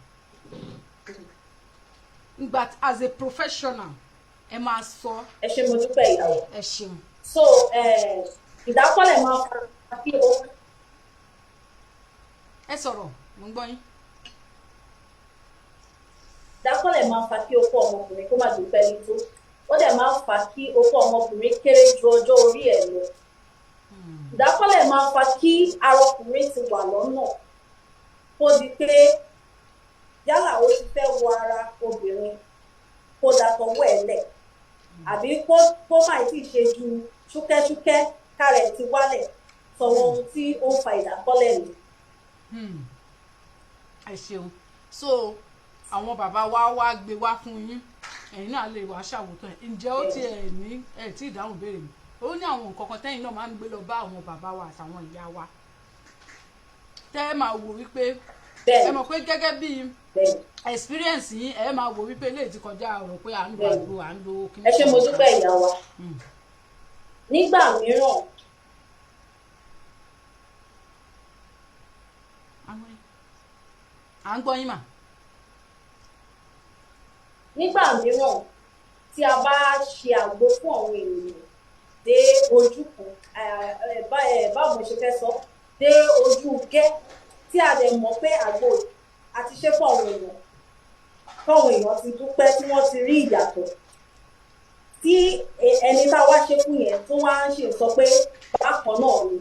But as a professional, ẹ máa sọ. Ẹ ṣé, mo dúpẹ́, ìyàwó. Ẹ ṣeun. So ìdákọ́lẹ̀ máa ń fa kí o Ẹ sọ̀rọ̀, mo ń gbọ́ yín. Ìdákọ́lẹ̀ máa ń fa kí okó ọmọkùnrin kó má gbé pẹ́ẹ́lí tó. Ó dẹ̀ máa ń fa kí okó ọmọkùnrin kéré ju ọjọ́ orí ẹ̀ lọ. Ìdákọ́lẹ̀ máa ń fa kí ara ọkùnrin ti wà lọ́nà, kó di pé yálà ó ti fẹ́ wọ ara obìnrin, kó dàtọwọ́ ẹ̀ lẹ̀, àbí kó má tí ì ṣe ju ṣúkẹ́ṣúkẹ́, kára ẹ̀ ti wálẹ̀. Sọ̀wọ́n ohun tí ó ń fa ìdákọ́lẹ̀ ni. Ẹ ṣeun. So àwọn bàbá wa wá gbé wá fún yín, ẹ̀yin náà lè wá ṣàwòtán ẹ̀. Ǹjẹ́ ó ti ẹ̀ ní ẹ̀ tí ìdáhùn béèrè mi? Ó ní àwọn nǹkan kan tẹ́yìn náà máa ń gbé lọ bá àwọn bàbá wa àtàwọn ìyá wa, tẹ́ ẹ máa wò wípé ẹ mọ̀ pé gẹ́gẹ́ bí experience yín, ẹ máa wò wípé eléyìí ti kọjá ọ̀rọ̀ pé à ń lo àgbo, à ń lo kíní. Ẹ ṣé, mo dúpẹ́, ìyá wa. Nígbà mìíràn À ń gbọ́ yín mà. Nígbà mìíràn, tí a bá ṣe àgbo fún àwọn ènìyàn dé ojú kan, báwo mo ṣe fẹ́ sọ, dé ojú gẹ́, tí a dẹ̀ mọ̀ pé àgbo àti ṣe fún àwọn èèyàn, fáwọn èèyàn ti dúpẹ́, tí wọ́n ti rí ìyàtọ̀, tí ẹni tá a wá ṣe fún yẹn tó wá ń ṣe sọ pé bákan náà ni,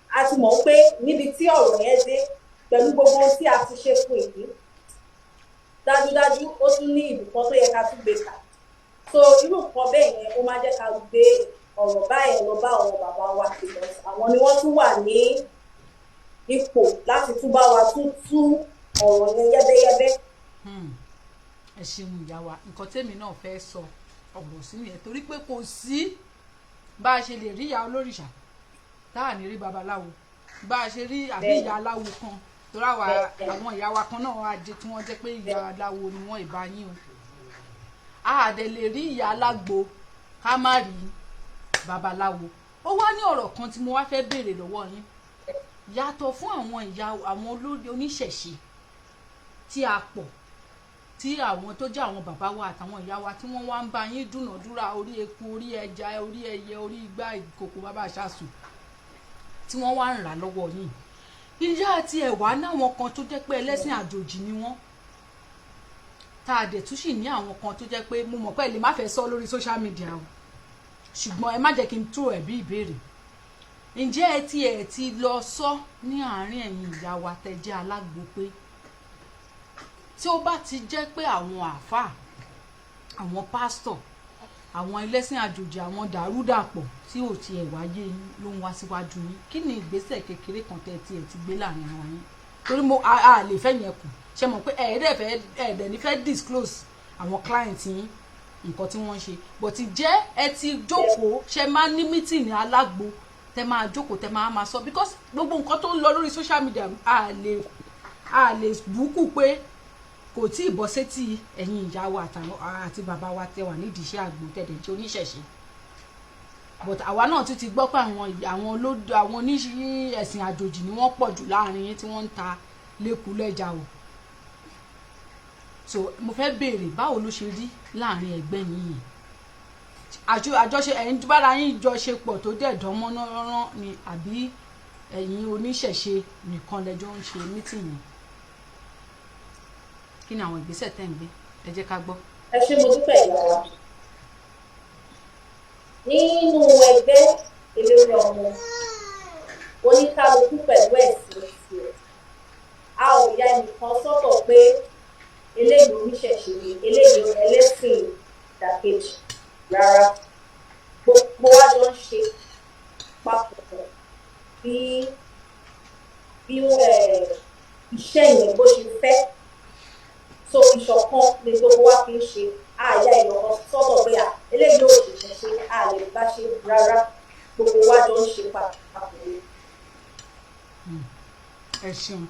a ti mọ̀ pé níbi tí ọ̀rọ̀ yẹn dé pẹ̀lú gbogbo ohun tí a ti ṣe fún èyí, dájúdájú ó tún ní ibìkan tó yẹ ká tún gbé kà. So irú nǹkan bẹ́ẹ̀ yẹn, ó máa jẹ́ ká gbé ọ̀rọ̀ báyẹn lọ bá àwọn bàbá wa, because àwọn ni wọ́n tún wà ní ipò láti tún bá wa tún tú ọ̀rọ̀ yẹn yẹ́bẹ́yẹ́bẹ́. Ẹ ṣeun, ìyá wa. Nǹkan tèmi náà fẹ́ sọ ọ̀rọ̀ sí nìyẹn, torí pé kò sí bá a ṣe lè rí ìyá olórìṣà tá à ní rí babaláwo, bá a ṣe rí àbí ìyá aláwo kan, torí àwa àwọn ìyá wa kan náà wá jẹ tí wọ́n jẹ́ pé ìyá aláwo ni wọ́n ìbá yín o. A dẹ̀ lè rí ìyá alágbo ká má rí babaláwo. Ó wá ní ọ̀rọ̀ kan tí mo wá fẹ́ béèrè lọ́wọ́ yín. Yàtọ̀ fún àwọn ìyá, àwọn olórí oníṣẹ̀ṣe tí a pọ̀, tí àwọn tó jẹ́ àwọn bàbá wa àtàwọn ìyá wa tí wọ́n wá ń bá yín dúnàdúrà orí eku, orí ẹja, orí ẹyẹ, orí igbá, ìkòkò bàbá àṣàsùn, tí wọ́n wá ń rà lọ́wọ́ yín, ìyá àti ẹ̀wà náwọn kan tó jẹ́ pé ẹlẹ́sìn àjòjì ni wọ́n, tá a dẹ̀ tún sì ní àwọn kan tó jẹ́ pé mo mọ̀ pé ẹ lè má fẹ́ sọ lórí social media o, ṣùgbọ́n ẹ má jẹ́ kí n tú ẹ̀ bí ìbéèrè: ǹjẹ́ ẹ ti lọ sọ ní àárín ẹ̀yin ìyá wa tẹ́ jẹ́ alágbo pé tí ó bá ti jẹ́ pé àwọn àáfàá, àwọn pásítọ̀, àwọn ẹlẹ́sìn àjòjì, àwọn dàrúdàpọ̀ tí ò tiẹ̀ wáyé yín ló ń wá síwájú yín, kí ni ìgbésẹ̀ kékeré kan tẹ́ tiẹ̀ ti gbé láàrin ara yín? Torí mo a lè fẹ́ yẹn kù, ṣe mọ̀ pé ẹ̀ẹ́dẹ̀ fẹ́ ẹ̀ẹ́dẹ̀ ní fẹ́ disclose àwọn client yín, nǹkan tí wọ́n ń ṣe, but jẹ́ ẹ ti jókòó, ṣe máa ní meeting alágbo tẹ máa jókòó, tẹ máa máa sọ? Because gbogbo nǹkan tó ń lọ lórí social media, a lè búkú pé kò tí ì bọ́ sétí ẹ̀yin ìyá wa àti bàbá wa tẹ wà nídìí iṣẹ́ àgbo, tẹ̀dẹ̀ jẹ́ oníṣẹ̀ṣe. But àwa náà tún ti gbọ́ pé àwọn olódò, àwọn oníṣẹ́ ẹ̀sìn àjòjì ni wọ́n pọ̀ jù láàrin yín tí wọ́n ń ta lẹ́kùú lẹ́jà o. So mo fẹ́ béèrè, báwo ló ṣe rí láàrin ẹgbẹ́ yín yẹn? Àjọṣe ẹ̀yin bára yín jọ ṣe pọ̀ tó dẹ̀ dán mọ́nrán ni, àbí ẹ̀yin oníṣẹ̀ṣe nìkan lẹ́jọ́ ń ṣe meeting yẹn? Kí ni àwọn ìgbésẹ̀ tẹ̀ ń gbé? Ẹ jẹ́ ká gbọ́. Ẹ ṣé, mo dúpẹ́, ìyá wa. Nínú ẹgbẹ́ eléwé ọmọ Oníkálukú pẹ̀lú ẹ̀sìn tiẹ̀. A ò ya ẹnìkan sọ́tọ̀ pé eléyìí oníṣẹ̀ṣe ni, eléyìí ẹlẹ́sìn ìdàkejì. Rárá, gbogbo wa jọ ń ṣe papọ̀ bí iṣẹ́ yẹn bó ṣe fẹ́. So ìṣọ̀kan ni gbogbo wa fi ń ṣe. Àyà ìyọ̀kan sọ́tọ̀ pé à eléyìí ò ṣẹ̀ṣẹ̀ ṣe, a lè bá ṣe. Rárá, gbogbo wa jọ ń ṣe papọ̀ ni. Ẹ ṣeun.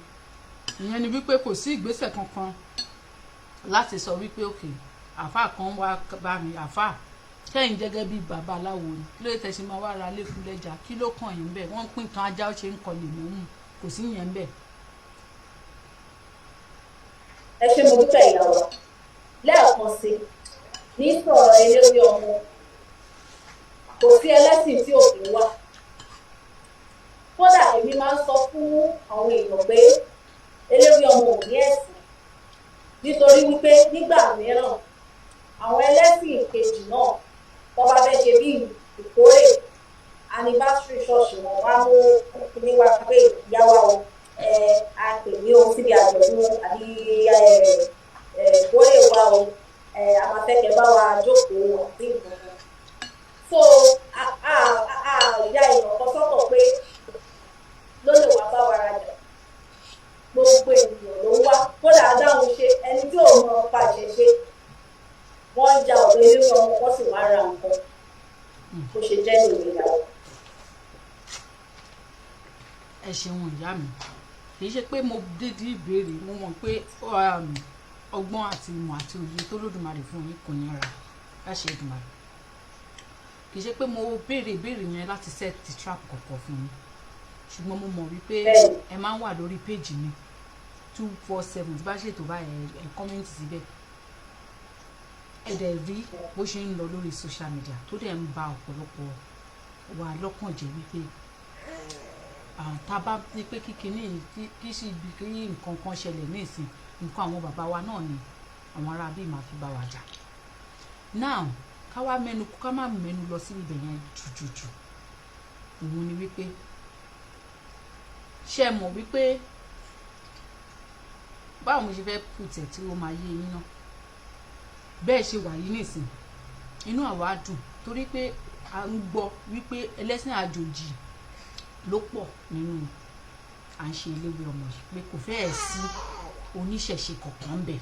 Ìyẹn ni wípé kò sí ìgbésẹ̀ kankan láti sọ wípé, "Okay, àáfàá kan wá bá mi." Àáfàá kẹ́yìn gẹ́gẹ́ bí babaláwo ni, kí ló dé tẹ̀sí máa wá ra lẹ́kùn lẹ́jà? Kí ló kàn yín bẹ́ẹ̀? Wọ́n ń pín kan ajá, ó ṣe ń kọ lè mọ́ kò sí yẹn bẹ́ẹ̀. Ẹ ṣé, mo dúpẹ́, ìyá wa. Lẹ́ẹ̀kan sí ní sọ̀rọ̀ eléwé ọmọ, kò sí ẹlẹ́sìn tí ò kí ń wá. Kódà èmi máa ń sọ fún àwọn èèyàn pé eléwé ọmọ ò ní ẹ̀sìn, nítorí wípé nígbà mìíràn, àwọn ẹlẹ́sìn kejì náà tó bá fẹ́ ṣe bí ìkórè, anniversary ṣọ́ọ̀ṣì wọn, wá mú kíní wá pé, "Ìyá wa o, ẹ a pè ní o síbi àjọ̀dún àbí ìkórè wa o, a máa fẹ́ kẹ́ bá wa jókòó," àti nǹkan kan. So a ya èèyàn kan sọ́tọ̀ pé ló lè wá bá wa rajà. Gbogbo ènìyàn ló ń wá. Kódà adáhùn ṣe, ẹni tí ò mọ pa ìṣẹ̀ṣe, wọ́n ń ja ọ̀dọ̀ ilé ọmọ, wọ́n sì wá ra nǹkan. Bó ṣe jẹ́ nìyẹn, ìyàwó. Ẹ ṣeun, ìyá mi. Kì í ṣe pé mo dídí ìbéèrè. Mo mọ̀ pé ọgbọ́n àti ìmọ̀ àti òye tó lódùmarè fún yín kò ní ra láṣẹ Èdùmàrè. Kì í ṣe pé mo béèrè ìbéèrè yẹn láti set the trap kọ̀ọ̀kan fún yín, ṣùgbọ́n mo mọ̀ wípé ẹ máa ń wà lórí péjì mi 247. Tí bá ṣètò báyìí, ẹ comment síbẹ̀. Ẹ dẹ̀ rí bó ṣe ń lọ lórí social media tó dẹ̀ ń ba ọ̀pọ̀lọpọ̀ wa lọ́kàn jẹ́, wípé tá a bá ní pé kíkiní kí sì bí kí nǹkan kan ṣẹlẹ̀ ní ìsìn, nǹkan àwọn bàbá wa náà ni àwọn ará bíi máa fi bá wa jà. Now, ká wá mẹ́nu, ká má mẹ́nu lọ sí ibẹ̀ yẹn jùjùjù. Òun ni wípé, ṣé ẹ mọ̀ wípé, báwo mo ṣe fẹ́ put ẹ̀ tí ó máa yé yín náà, bẹ́ẹ̀ ṣe wà yìí nìsín, inú àwa dùn torí pé a ń gbọ́ wípé ẹlẹ́sìn àjòjì ló pọ̀ nínú à ń ṣe eléwé ọmọ yìí, pé kò fẹ́ẹ̀ sí oníṣẹ̀ṣe kọ̀ọ̀kan bẹ̀.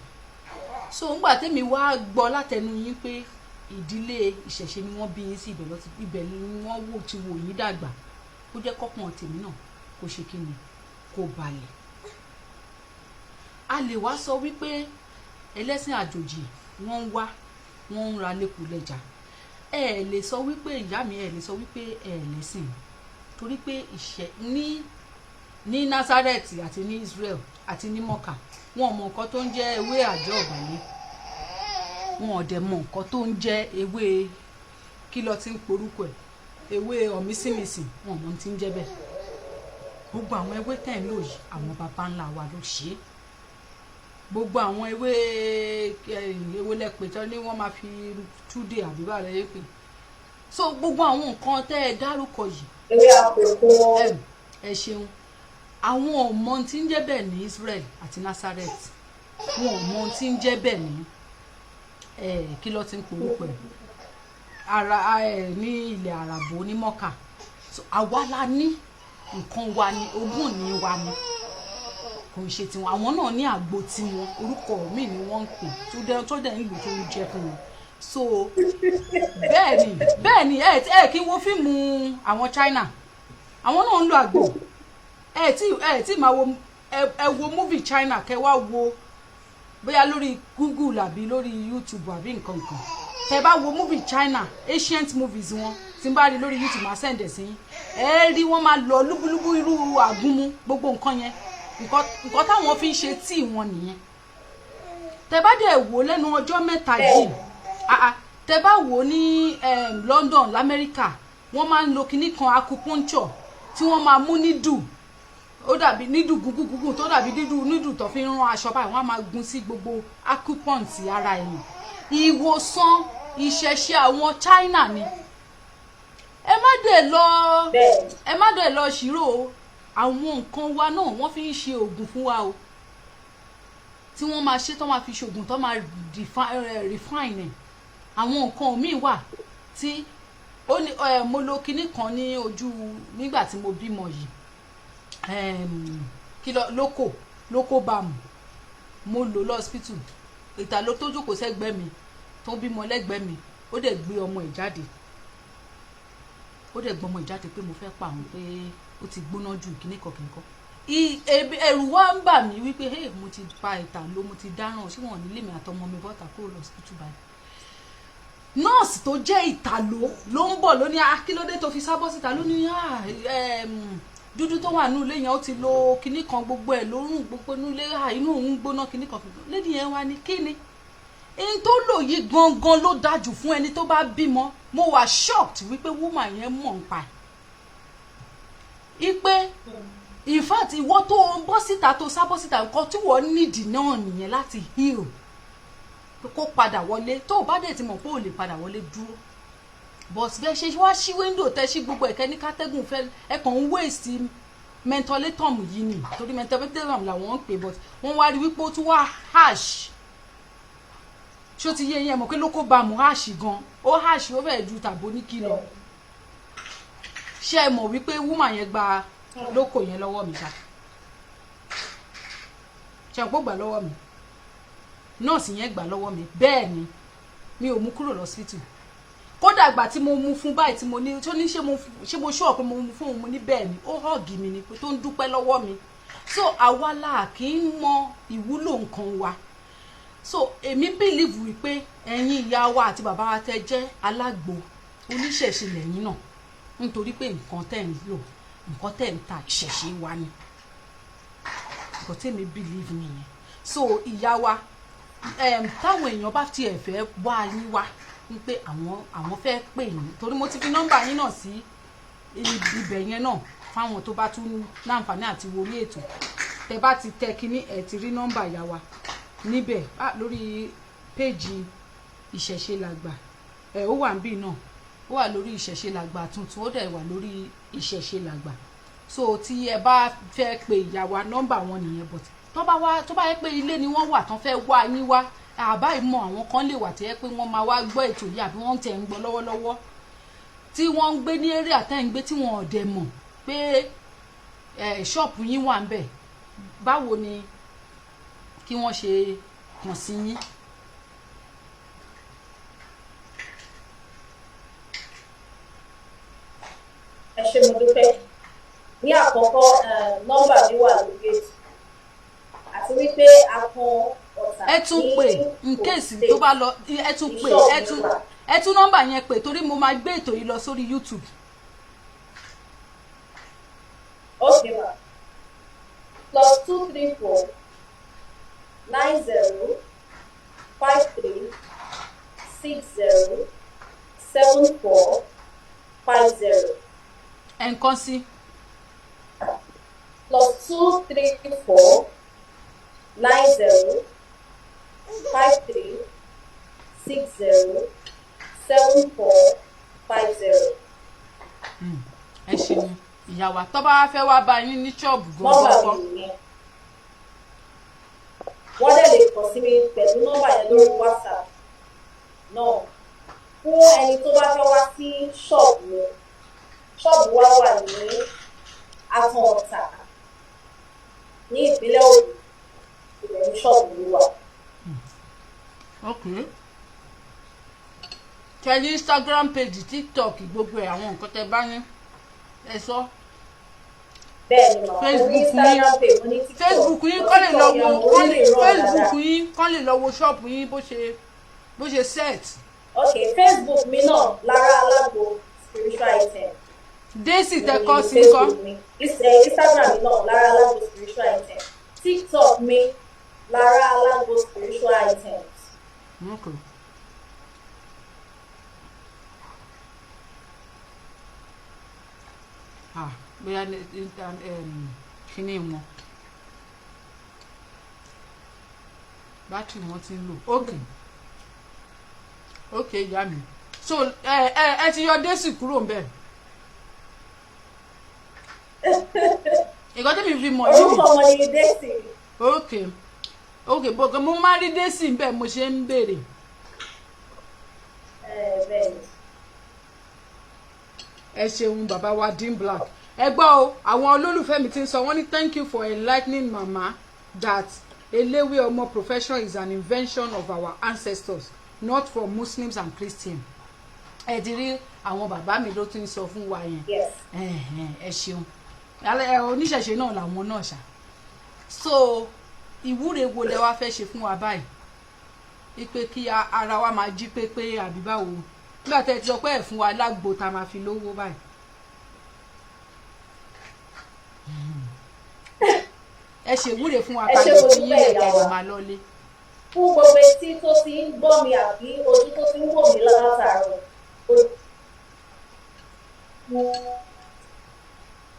So ńgbà tẹ́mi wá gbọ́ látẹnu yín pé ìdílé ìṣẹ̀ṣe ni wọ́n bí yín sí, ibẹ̀ lọ ti ibẹ̀ ni wọ́n wò ti wò yín dàgbà, ó jẹ́ kọ́kàn tèmi náà kó ṣe kí ni, kó balẹ̀. A lè wá sọ wípé ẹlẹ́sìn àjòjì wọ́n ń wá, wọ́n ń ra lẹ́kùn lẹ́jà. Ẹ lè sọ wípé, ìyá mi, ẹ lè sọ wípé ẹ lẹ́sìn, torí pé ìṣẹ́ ní Nazareth àti ní Israel àti ní Mọ́kà, wọn ò mọ nǹkan tó ń jẹ́ ewé àjọ ọ̀bàlẹ̀. Wọn ò dẹ̀ mọ nǹkan tó ń jẹ́ ewé, kí ló ti ń porúkọ ẹ̀, ewé ọ̀mísìmísì. Wọn ò mọ tí ń jẹ́ bẹ́ẹ̀. Gbogbo àwọn ewé tẹ̀ ń lò yìí, àwọn baba ńlá wa ló ṣe é. Gbogbo àwọn ewé, ewé lẹ́pẹ̀ tó ní wọ́n máa fi túdè àbí bá rẹ̀ pè. So gbogbo àwọn nǹkan tẹ́ ẹ dárúkọ yìí, Ewé àpòpọ̀. Ẹ ṣeun. Àwọn ò mọ ohun tí ń jẹ́ bẹ́ẹ̀ ní Israel àti Nazareth. Wọn ò mọ ohun tí ń jẹ́ bẹ́ẹ̀ ní, kí ló ti ń porúkọ ẹ̀, ara ẹ ní ilẹ̀ àràbò ní Mọ́kà. So àwa la ní nǹkan wa ní, ogún ní wa ni, kò ń ṣe tiwọn. Àwọn náà ní àgbo tiwọn, orúkọ míì ni wọ́n ń pè, tó dẹ̀ ń lò, tó ń jẹ́ fún wọn. So bẹ́ẹ̀ ni ẹ kí n wo fíìmù àwọn China, àwọn náà ń lo àgbo. Ẹ tí máa wo, ẹ wo movie China, kẹ wá wo bóyá lórí Google àbí lórí YouTube àbí nǹkan kan. Tẹ bá wo movie China, ancient movies wọn, tí n bá rí lórí YouTube, máa send ẹ̀ sí yín. Ẹ rí wọn máa lọ lúbúlúbú, irú àgúnmu, gbogbo nǹkan yẹn, nǹkan táwọn fi ń ṣe tíì wọn nìyẹn. Tẹ bá dẹ̀ wò lẹ́nu ọjọ́ mẹ́ta yìí, ah, ah, tẹ bá wò ní London, lamẹ́ríkà, wọ́n máa ń lo kinní kan, acupuncture, tí wọ́n máa mú needle, ó dàbí needle gúngúngúngún, tó dàbí needle tó fi ń rán aṣọ báyìí. Wọ́n á máa gún sí gbogbo acupuncture ara èèyàn. Ìwòsàn ìṣẹ̀ṣe àwọn China ni. Ẹ má dẹ̀ lọ, ẹ má dẹ̀ lọ ṣírò. Àwọn nǹkan wa náà, wọ́n fi ń ṣe oògùn fún wa o, tí wọ́n máa ṣe tó máa fi ṣoògùn, tó máa refine ẹ̀. Àwọn nǹkan míì wà tí ó ní mo lo kinní kan ní ojú nígbà tí mo bímọ yìí, kí ló lóko lóko bàmù. Mo lò lọ́sípítù. Ìtàló tó jókòó sẹ́gbẹ́ mi, tó bímọ lẹ́gbẹ̀ẹ́ mi, ó dẹ̀ gbé ọmọ ẹ̀ jáde, ó dẹ̀ gbé ọmọ ẹ̀ jáde pé mo fẹ́ pa òun, pé ó ti gbóná jù, kíní kan kíní kan. Ẹ̀rù wá ń bà mí wípé, hey, mo ti pa ìtàló, mo ti dáràn, ṣé wọn ò ní lé mi àtọmọ mi bọ́ta kúrò lọ́sípítù báyìí? Nọ́ọ̀sì tó jẹ́ ìtàló ló ń bọ̀ ló ní, "Ah, kí ló dé tó fi sábọ́ síta?" Ló ní, "Ah, dúdú tó wà nínú ilé yẹn, ó ti lo kinní kan, gbogbo ẹ̀ lórùn, gbogbo inú ilé, ah, inú òun gbóná, kinní kan." Lady yẹn wá ní, "Kíni ẹni tó lò yìí gangan ló dájú fún ẹni tó bá bímọ?" Mo wà shocked wípé woman yẹn mọ̀ ń pa ẹ̀, ipe in fact, ìwọ tó ń bọ́ síta, tó sá bọ́ síta, nǹkan tí wọ́n nídìí náà nìyẹn láti heal, pé kó padà wọlé. Tó o bá dẹ̀ ti mọ̀ pé ò lè padà wọlé, dúró. But bẹ́ẹ̀ ṣe wá sí window, tẹ́ sí gbogbo ẹ̀kẹ́ ní kátẹ́gùn fẹ́, ẹ kàn ń waste mentholatum yìí ni, torí mentholatum làwọn ń pè. But wọ́n wá rí wípé ó tún wá harsh. Ṣó ti yé yín? Ẹ mọ̀ pé lóko bá mu harsh gan, ó harsh, ó fẹ́ẹ̀ ju tàbó ní kí lọ. Ṣé ẹ mọ̀ wípé woman yẹn gba lóko yẹn lọ́wọ́ mi ṣá? Ṣe àpò gbà lọ́wọ́ mi? Nọ́ọ̀sì yẹn gbà lọ́wọ́ mi. Bẹ́ẹ̀ ni, mi ò mú kúrò lọ́sítù. Kódà àgbà tí mo mú fún báyìí, tí mo ní tó ní, ṣé mo ṣọ́ pé mo mú fún òun? Mo ní bẹ́ẹ̀ ni. Ó hug mi ni, pé tó ń dúpẹ́ lọ́wọ́ mi. So àwa la kì í mọ ìwúlò nǹkan wa. So èmi believe wípé ẹ̀yin ìyá wa àti bàbá wa tẹ́ jẹ́ alágbo, oníṣẹ̀ṣe lẹ́yìn náà, nítorí pé nǹkan tẹ́ ń lò, nǹkan tẹ́ ń ta, ìṣẹ̀ṣe wa ni. Nǹkan tẹ́mi believe nìyẹn. So ìyá wa, táwọn èèyàn bá tiẹ̀ fẹ́ wá yín wá, wípé àwọn fẹ́ pè yín, torí mo ti fi nọ́mbà yín náà sí ibẹ̀ yẹn náà fáwọn tó bá tún láǹfààní àti wọlé ètò, tẹ bá ti tẹ kínní, ẹ ti rí nọ́mbà ìyá wa níbẹ̀. Ah, lórí péèjì Ìṣẹ̀ṣe Làgbà ẹ, ó wà níbí náà, ó wà lórí Ìṣẹ̀ṣe Làgbà tuntun, ó dẹ̀ wà lórí Ìṣẹ̀ṣe Làgbà. So tí ẹ bá fẹ́ pe ìyá wa, nọ́mbà wọn nìyẹn. But tó bá wá, tó bá yẹ pé ilé ni wọ́n wà tán fẹ́ wá yín wá, àbá ìmọ̀ àwọn kan lè wà tó yẹ pé wọ́n máa wá gbọ́ ètò yìí, àbí wọ́n tẹ̀ ń gbọ́ lọ́wọ́lọ́wọ́, tí wọ́n ń gbé ní eré àtẹ̀ǹgbé, tí wọ́n ò dẹ̀ mọ̀ pé ṣọ́ọ̀pù yín wà ń bẹ̀, báwo ni kí wọ́n ṣe kàn sí yín? Ẹ ṣé, mo dúpẹ́. Ní àkọ́kọ́, nọ́mbà mi wà lórí ètò, àti wípé a kan ọ̀tà. Ẹ tún pè in case tó bá lọ. Ẹ tún pè, ẹ tún nọ́mbà yẹn pè, torí mo máa gbé ètò yìí lọ sórí YouTube. Okay ma. +234 90 53 60 74 50. Ẹ̀ǹkan sí. +234 90 53 60 74 50. Ẹ ṣeun, ìyá wa. Tó bá wá fẹ́ wá bá yín ní ṣọ́ọ̀bù Nọ́mbà gan-an? Mi nìyẹn. Wọ́n dẹ̀ lè kàn sí mi pẹ̀lú nọ́mbà yẹn lórí WhatsApp náà. Fún ẹni tó bá fẹ́ wá sí ṣọ́ọ̀bù mi, ṣọ́ọ̀bù wa wà ní Afọ̀n Ọ̀tà ní ìpínlẹ̀ Ògùn. Ibẹ̀ ní ṣọ́ọ̀bù mi wà. Ok, tẹ ní Instagram page, TikTok, gbogbo ẹ̀, àwọn nǹkan tẹ bá ní, ẹ sọ. Bẹ́ẹ̀ ni mà, mo ní Facebook yín. Instagram page, mo ní TikTok. Facebook yín, Mo kọ́ lè lọ TikTok wo yẹn, mo kọ́ lè really run Facebook dáadáa. yín, kọ́ lè lọ wo ṣọ́ọ̀bù yín bó ṣe set. Ok, Facebook mi náà, Lára Alágbo Spiritual Item. Déèsì tẹ Ní kọ́ sí kọ́. Facebook mi. Instagram mi náà, Lára Alágbo Spiritual Item. TikTok mi, Lára Alágbo Spiritual Items. Okay. Ah, bóyá ní kíní wọn, bátìrì wọn ti ń lò. Ok, ìyá mi. So ẹ ti yọ désì kúrò ń bẹ̀. Nǹkan tí mi fi mọ̀ yìí. Orúkọ wọn ni Desi. Ok, bó mo máa rí Desi bẹ́ẹ̀ mo ṣe ń béèrè. Bẹ́ẹ̀ ni. Ẹ ṣeun, bàbá wa Dean Black. Ẹ gbọ́ o, àwọn olólùfẹ́ mi ti ń sọ, wọ́n ní thank you for enlightening mama that eléwé ọmọ profession is an invention of our ancestors, not for Muslims and Christians. Ẹ ti rí àwọn bàbá mi ló tún ń sọ fún wa yẹn. Yes. Ẹ̀hẹ̀n, ẹ ṣeun. Oníṣẹ̀ṣe náà làwọn náà ṣá. So ìwúre wo lẹ wá fẹ́ ṣe fún wa báyìí, ipe kí ara wa máa jí pépé, àbí báwo, nígbà tẹ́ ẹ ti sọ pé ẹ fún wa lágbo tá a máa fi lówó báyìí? Ẹ ṣèwúre fún wa Ẹ ká ṣé, lè mo fi yín dúpẹ́, lẹ̀ ìyá kẹ́ lè wa. máa lọ́lé. Fún gbogbo etí tó ti ń gbọ́ mi àbí ojú tó ti ń wò mí látàárọ̀,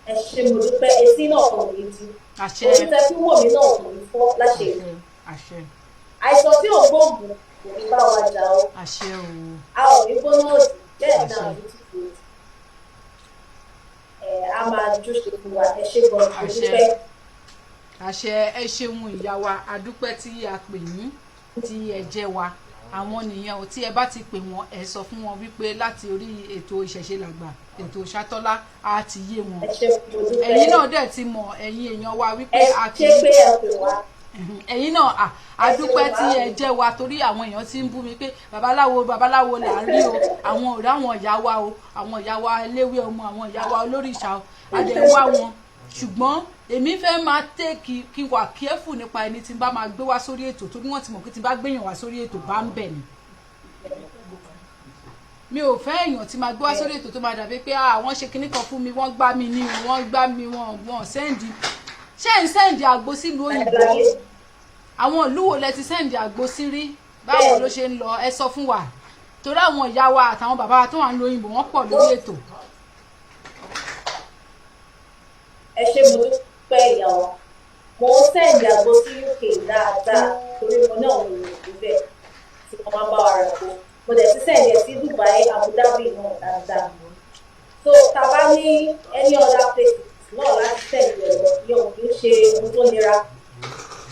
ẹ ṣé, mo dúpẹ́. Etí náà kò ní di, Àṣẹ. ojú tẹ fi ń wò mí náà kò ní fọ́ láṣẹ. Àṣẹ, àṣẹ. Àìsàn tí ò gbóògùn kò ní bá wa jà o. Àṣẹ o. A ò ní gbóná òdì, bẹ́ẹ̀ náà Àṣẹ. ní tútù òdì. Ẹ a máa júṣe fún wa. Ẹ ṣé gan, mo Àṣẹ. dúpẹ́. Àṣẹ. Ẹ ṣeun, ìyá wa. Adúpẹ́ tí a pè yín, tí ẹ jẹ́ wa. Àwọn nìyẹn o. Tí ẹ bá ti pè wọ́n, ẹ sọ fún wọn wípé láti orí ètò Ìṣẹ̀ṣe Làgbà, ètò Ṣátọ́lá, á ti yé wọn. Ẹ ṣé, mo dúpẹ́. Ẹ̀yin náà dẹ̀ ti mọ̀, ẹ̀yin èèyàn wa, wípé Ẹ a kì ṣé í pé ẹ pè wá. Ẹ̀yin náà Ẹ àdúpẹ́ ṣeun, tí ẹ màámi. jẹ́ wa, torí àwọn èèyàn ti ń bú mi pé babaláwo, babaláwo là ń rí o, àwọn ò rí àwọn ìyá wa o, àwọn ìyá wa eléwé ọmọ, àwọn ìyá wa olórìṣà o. Adẹ̀ ń wá wọn, ṣùgbọ́n èmi fẹ́ máa tẹ́ kí n wà careful nípa ẹni tí n bá máa gbé wá sórí ètò, torí wọ́n ti mọ̀ pé tí n bá gbéyàn wá sórí ètò, bá ń bẹ̀ ni. Mi ò fẹ́ èèyàn tí máa gbé wá sórí ètò tó máa dàbí pé ah, wọ́n ṣe kinní kan fún mi, wọ́n gbá mi ní o, wọ́n gbá mi, wọ́n send. Ṣé ń send àgbo sílùú òyìnbó? Àwọn ìlú wo lẹ ti send àgbo sí rí? Báwo ló ṣe ń lọ? Ẹ sọ fún wa, torí àwọn ìyá wa àtàwọn bàbá wa tó wà ń lo òyìnbó, wọ́n pọ̀ lórí ètò. Ẹ ṣé, mo dúpẹ́, ìyá wa. Mo ń send àgbo sí UK dáadáa, torí mo ní àwọn èèyàn níbẹ̀ tí wọ́n máa ń bá wa rà kó. Mo dẹ̀ ti send ẹ̀ sí Dubai, Abu Dhabi náà dáadáa. So tá a bá ní any other places náà láti send ẹ̀ lọ, yóò kì í ṣe ohun tó nira.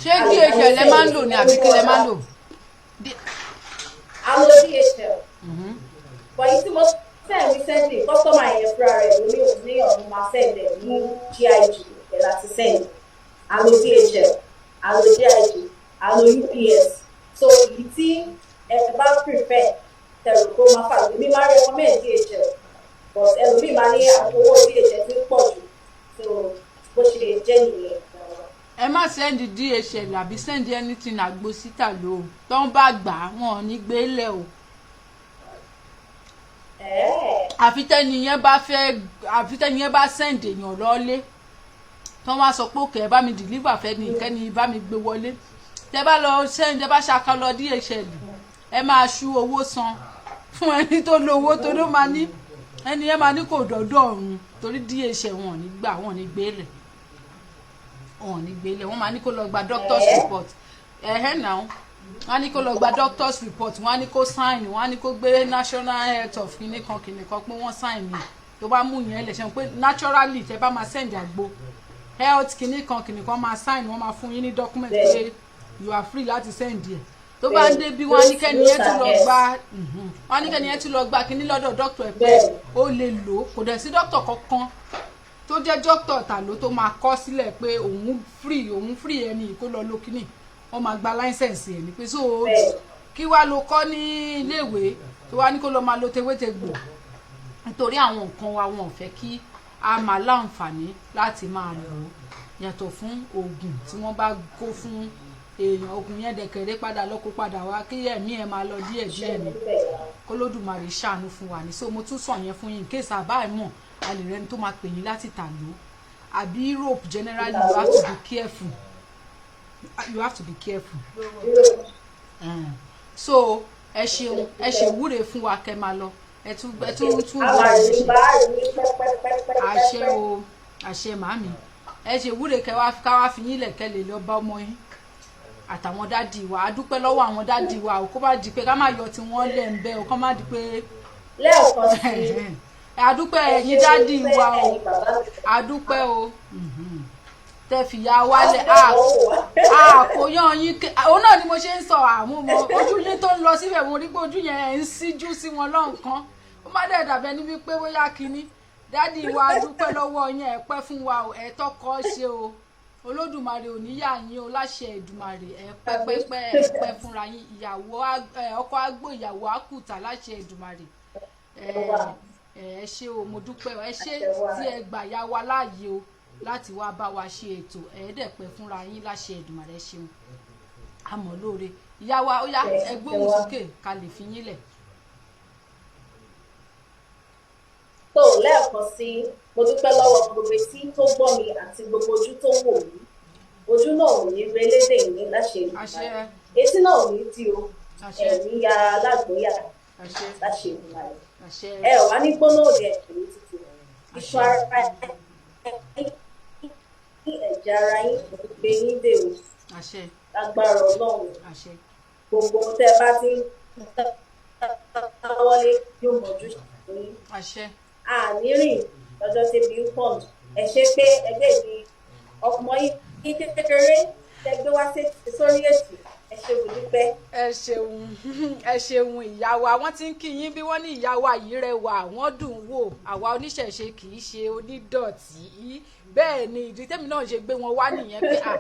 Ṣé DHL lẹ máa ń lò ní, àbí kí lẹ máa ń lò? A lo DHL, but èyí tí mo send recently, customer yẹn fúnra rẹ̀ ló ní òun ní ọ̀hún máa send ẹ̀ ní GIG ẹ̀ láti send. A lo DHL, a lo GIG, a lo UPS. So èyí tí ẹ bá prefer tẹ̀rù kó máa fà, èmi máa recommend DHL, but ẹlòmíì máa ní àwọn owó DHL ti ń pọ̀ jù. So bó ṣe jẹ́ nìyẹn. Ẹ má send DHL àbí send anything àgbo síta lò ó. Tó ń bá gbà á, wọn ò ní gbé lẹ̀ o. Ẹ̀ẹ́. Àfi tẹ́ni yẹn bá fẹ́, àfi tẹ́ni yẹn bá send èèyàn lọ́lé, tó wá sọ pé òkè, ẹ bá mi deliver fẹ́ ní kẹ́ni bá mi gbé wọlé. Tẹ́ bá lọ send, tẹ́ bá ṣàkà lọ DHL, ẹ máa ṣú owó san fún ẹni tó lówó, torí ó máa ní ẹni yẹn máa ní kò dọ́dọ̀ ọ̀run, torí DHL wọn ò ní gbà, wọn ò ní gbé lẹ̀, wọn ò ní gbé lẹ̀. Wọ́n máa ní kó lọ gba doctor's report. Ẹ̀hẹ́ náà, wọ́n á ní kó lọ gba doctor's report, wọ́n á ní kó sign, wọ́n á ní kó gbé national health of kinní kan kinní kan pé wọ́n sign ni. Tó bá mú yẹn lẹ̀ ṣe pé naturally, tẹ́ bá máa send àgbo, health kinní kan kinní kan máa sign, wọ́n máa fún yín ní document pé you are free láti send ẹ̀. Tó bá ń dé bí, wọ́n á ní kẹ́ni yẹn tún lọ gba, wọ́n á ní kẹ́ni yẹn tún lọ gba kinní lọ́dọ̀ doctor ẹ̀ pé ó lè lò ó. Kò dẹ̀ sí doctor kankan tó jẹ́ doctor tàló tó máa kọ sílẹ̀ pé òun free ẹni kó lọ lo kinní. Wọ́n máa gba license ẹ̀ ní pé so kí wàá lo kọ́ ní iléèwé tó wá ní kó lọ máa lo tewétegbò, nítorí àwọn nǹkan wa, wọn ò fẹ́ kí a máa láǹfààní láti máa lò ó, yàtọ̀ fún oògùn tí wọ́n bá kó fún èèyàn. Oògùn yẹn dẹ̀kẹ̀rẹ́ padà lọ kó padà wá, kí ẹ̀mí ẹ̀ máa lọ díẹ̀ díẹ̀ ni. Kólódùmarè ṣàánú fún wa ní. So mo tún sọ yẹn fún yín in case àbá ẹ̀ mọ̀, a lè rẹni tó máa pè yín láti tà ló àbí Europe. Generally, you have to be careful, you have to be careful. So ẹ ṣeun, ẹ ṣe wúre fún wa kẹ́ máa lọ. Ẹ tún àṣẹ o, àṣẹ màmí. Ẹ ṣe wúre kẹ́ wá, ká wá fi yín lẹ̀ kẹ́ lè lọ bá ọmọ yín àtàwọn daddy wa. A dúpẹ́ lọ́wọ́ àwọn daddy wa o. Kó bá di pé ká má yọ tí wọ́n lẹ̀ ń bẹ́ o, kó má di pé Lẹ́ẹ̀kan sí A dúpẹ́ ẹ̀yin daddy wa o, a dúpẹ́ o. Tẹ fìyà wálẹ̀ àkóyán yín. Òun náà ni mo ṣe ń sọ àwọn ọmọ ojú yín tó ń lọ síbẹ̀. Mo rí pé ojú yẹn ẹ̀ ń síjú sí wọn lọ́nkán, ó má dẹ̀ dàbẹ́ ní wípé bóyá kínní. Daddy wa, dúpẹ́ lọ́wọ́ yín. Ẹ pẹ́ fún wa o, ẹ tọkọ ṣe o. Olódùmarè ò ní yà yín o, láṣẹ Èdùmàrè. Ẹ pẹ́ pẹ́pẹ́, ẹ pẹ́ fúnra yín. Ìyàwó ọkọ àgbò, ìyàwó àkùtà, láṣẹ Èdùmàrè. Ẹ ṣé o, mo dúpẹ́. Ẹ ṣé tí ẹ gbà yá wa láàyè o láti wá bá wa ṣe ètò. Ẹ dẹ̀ pẹ́ fúnra yín, láṣẹ Èdùmàrè. Ẹ ṣeun, àmọ́ lóore. Ìyá wa, ó yá, ẹ gbóhùn sókè ká lè fi yín lẹ̀. Tó lẹ́ẹ̀kan sí, mo dúpẹ́ lọ́wọ́ gbogbo etí tó gbọ́ mi àti gbogbo ojú tó wò mí. Ojú náà ò ní relédè yín, láṣẹ Èdùmàrè. Etí náà ò ní di o, ẹ̀mí ya alágbóyà, láṣẹ Èdùmàrè. Ẹ ò wá ní gbóná òde ẹ̀mí tútù. Iṣan ara yín, ẹ̀jẹ̀ ara yín kò ní gbé yín dè o, lágbára Ọlọ́run. Gbogbo tẹ́ ẹ bá ti ń dáwọ́lé yóò mọ̀jú yín. Àní rìn lọ́jọ́ tẹ́bi ń pọ̀. Ẹ ṣe pé ẹgbẹ́ mi, ọmọ yín kékeré tẹ́ gbé wá sórí ètò, ẹ ṣe, mo dúpẹ́. Ẹ ṣeun, ẹ ṣeun, ìyá wa. Wọ́n ti ń kí yín bí wọ́n ní ìyá wa yìí rẹwà, wọ́n dùn wò. Àwa oníṣẹ̀ṣe kì í ṣe onídọ̀tí. Bẹ́ẹ̀ ni, ìdí tẹ́mi náà ṣe gbé wọn wá nìyẹn pé à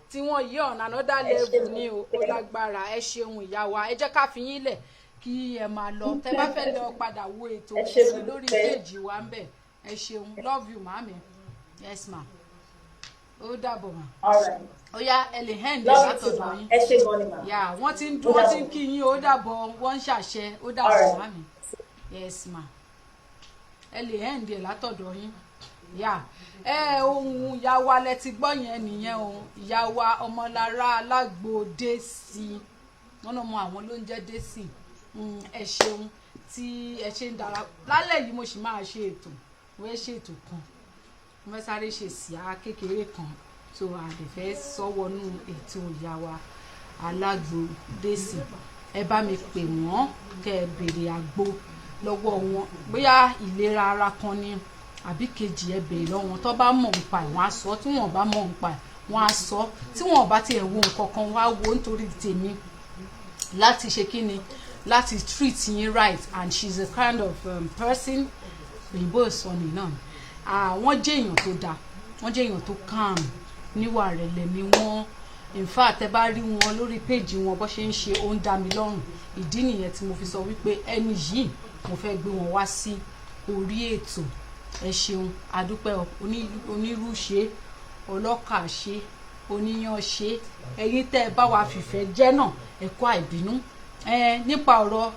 tí wọ́n yí ọ̀nà another level ní o, ó lágbára. Ẹ ṣeun, ìyá wa. Ẹ jẹ́ ká fi yín lẹ̀ kí ẹ máa lọ. Tẹ bá fẹ́ lọ padà wo ètò sí lórí péjì wa ń bẹ̀. Ẹ ṣeun, love you, màmí. Yes ma, ó dàbọ̀ ma. Ó yá, ẹ lè end látọ̀dọ̀ yín. Ẹ ṣe gan ni ma. Yà, wọ́n ti ń dún, wọ́n ti ń kí yín. Ó dàbọ̀, wọ́n ń ṣàṣẹ. Ó dàbọ̀, màmí. Yes ma, ẹ lè end ẹ̀ látọ̀dọ̀ yín. Yà, ẹ ohun ìyá wa lẹ ti gbọ́ yẹn nìyẹn o. Ìyá wa Ọmọlára Alágbo dé sí i, wọn náà mọ àwọn ló ń jẹ́ dé sí i. Ẹ ṣeun tí ẹ ṣe ń dara lálẹ́ yìí. Mo sì máa ṣe ètò, mo fẹ́ ṣe ètò kan, mo fẹ́ sáré ṣe síá kékeré kan tó a lè fẹ́ sọ́wọ́nú ètò. Ìyá wa Alágbo dé sí, ẹ bá mi pè wọ́n kẹ́ ẹ béèrè àgbo lọ́wọ́ wọn. Bóyá ìlera ara kan ni àbí kejì, ẹ béèrè lọ́wọ́ wọn. Tó bá mọ̀ nípa ẹ̀, wọ́n á sọ. Tí wọ́n bá mọ̀ nípa ẹ̀, wọ́n á sọ. Tí wọ́n bá tiẹ̀ wo nǹkan kan, wá wo nítorí tèmi láti ṣe kí ni, láti treat yín right. And she's a kind of person, òyìnbó ìsọnù náà. Wọ́n jẹ́ èèyàn tó dáa, wọ́n jẹ́ èèyàn tó calm, níwà rẹ̀lẹ̀ ni wọ́n. In fact, ẹ bá rí wọn lórí péjì wọn, bó ṣe ń ṣe, ó ń dá mi lọ́rùn. Ìdí nìyẹn tí mo fi sọ wípé ẹni yìí, mo fẹ́ gbé wọn wá sí orí ètò. Ẹ ṣeun, adúpẹ́. Onírú ṣe, ọlọ́kà ṣe, oníyan ṣe, ẹ̀yin tẹ́ ẹ bá wa fìfẹ́ jẹ́ náà, ẹ kú àìbínú. Ẹ nípa ọ̀rọ̀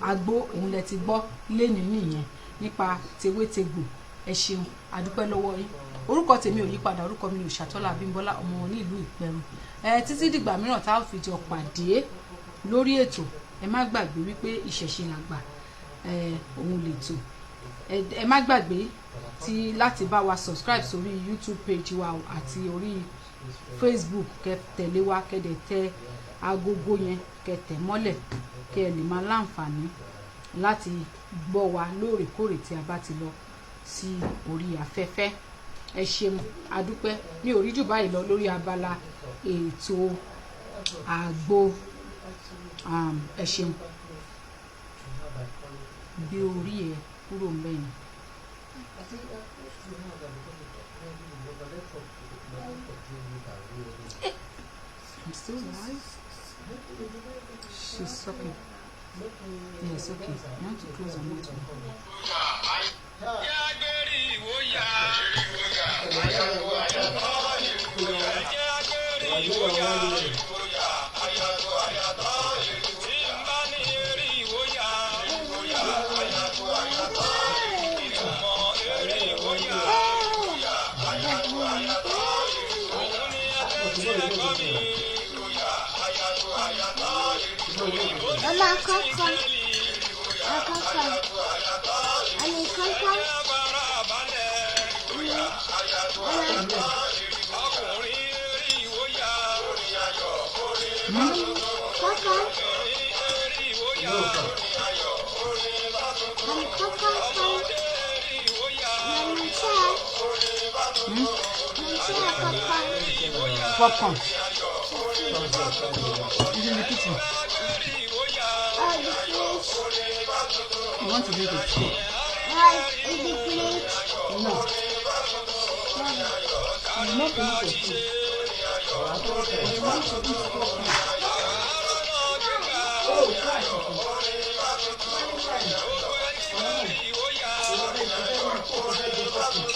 àgbo, òun lẹ ti gbọ́ lénìí nìyẹn, nípa tewétegbò. Ẹ ṣeun, adúpẹ́ lọ́wọ́ yín. Orúkọ tèmi ò yí padà, orúkọ mi ní Òṣàtọ́lá Abímbọ́lá, ọmọ wọn ní ìlú Ìpẹ̀rù. Ẹ títí dìgbà mìíràn tá a fi jọ pàdé lórí ètò, ẹ má gbàgbé wípé ìṣẹ̀ṣe làgbà, ẹ òun lè tò. Ẹ má gbàgbé tí láti bá wa subscribe sórí YouTube page wa àti orí Facebook. Kẹ́ tẹ̀lé wa, kẹ́ dẹ̀ tẹ agogo yẹn, kẹ́ tẹ̀ mọ́lẹ̀, kẹ́ ẹ lè máa láǹfààní láti gbọ́ wa lóòrèkóòrè tí a bá ti lọ sí orí afẹ́fẹ́. Ẹ ṣeun, adúpẹ́. Mi ò rí jù báyìí lọ lórí abala ètò àgbo. Ẹ ṣeun. Gbé orí ẹ kúrò mẹ́yìn. I'm still live. She's okay. Yes, okay. You want to close on it? Mama, koko. Koko. Ani koko. Mama. Koko. Ani koko. Mama, cha. Mama. Popcorn. It's in the kitchen. You want to drink it? No. You not finish your food. But you want to eat popcorn. Oh, try it. If you want to eat popcorn, you drink it.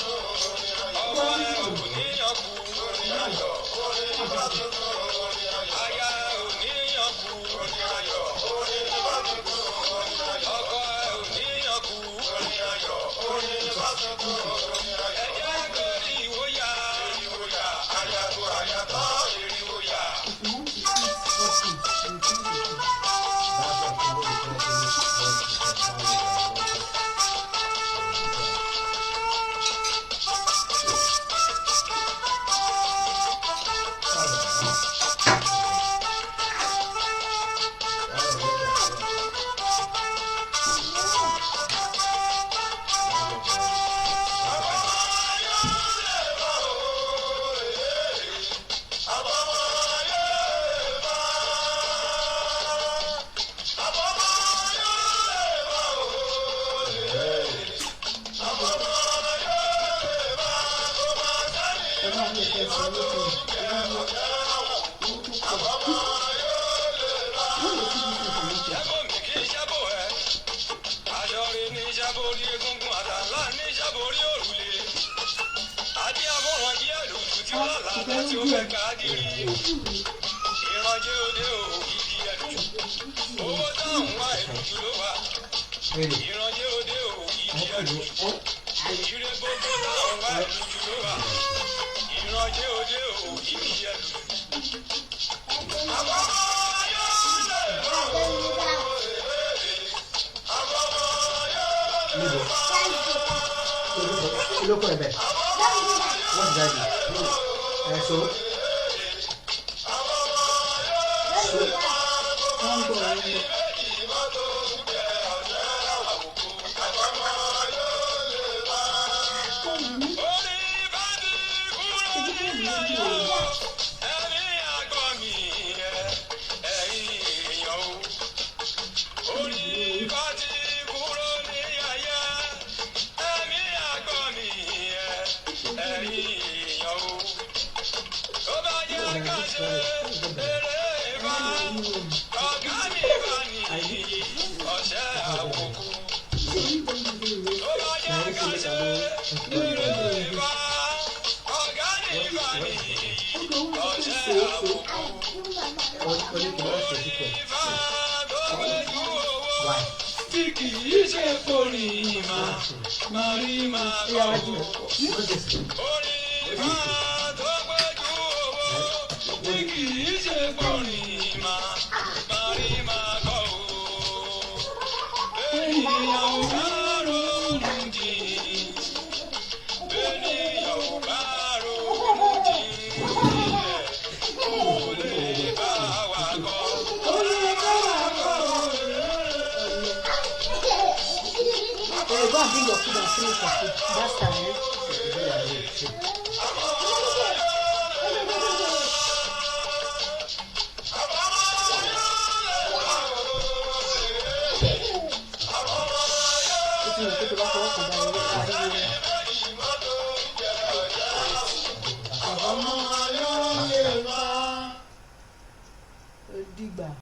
Ọlọ́run lè fẹ́ sọ lókè owó owó tó pọ̀. Wọ́n lè fi bí information. Kí ló kọ́ ẹ bẹ́ẹ̀? What did I do? Ẹ so. Wọ́n ń gbọ́ wọ́n ń gbọ́. Why? Tí kì í ṣe forí máa máa rí máa Ìyá wa jù. What is it? Orí máa tó gbẹ́jú owó tí kì í ṣe forí máa máa rí máa kọ́ o. Ènìyàn ò bá ronú jìn, ènìyàn ò bá ronú jìn, kò lè bá wa kọ́. Kò lè bá wa kọ́ o. Eh, go and bring your food and finish your food. That's time, eh? Ó ti mọ̀ pé tó bá fọwọ́ kàn báyìí, ariwo ni. Ó dìgbà.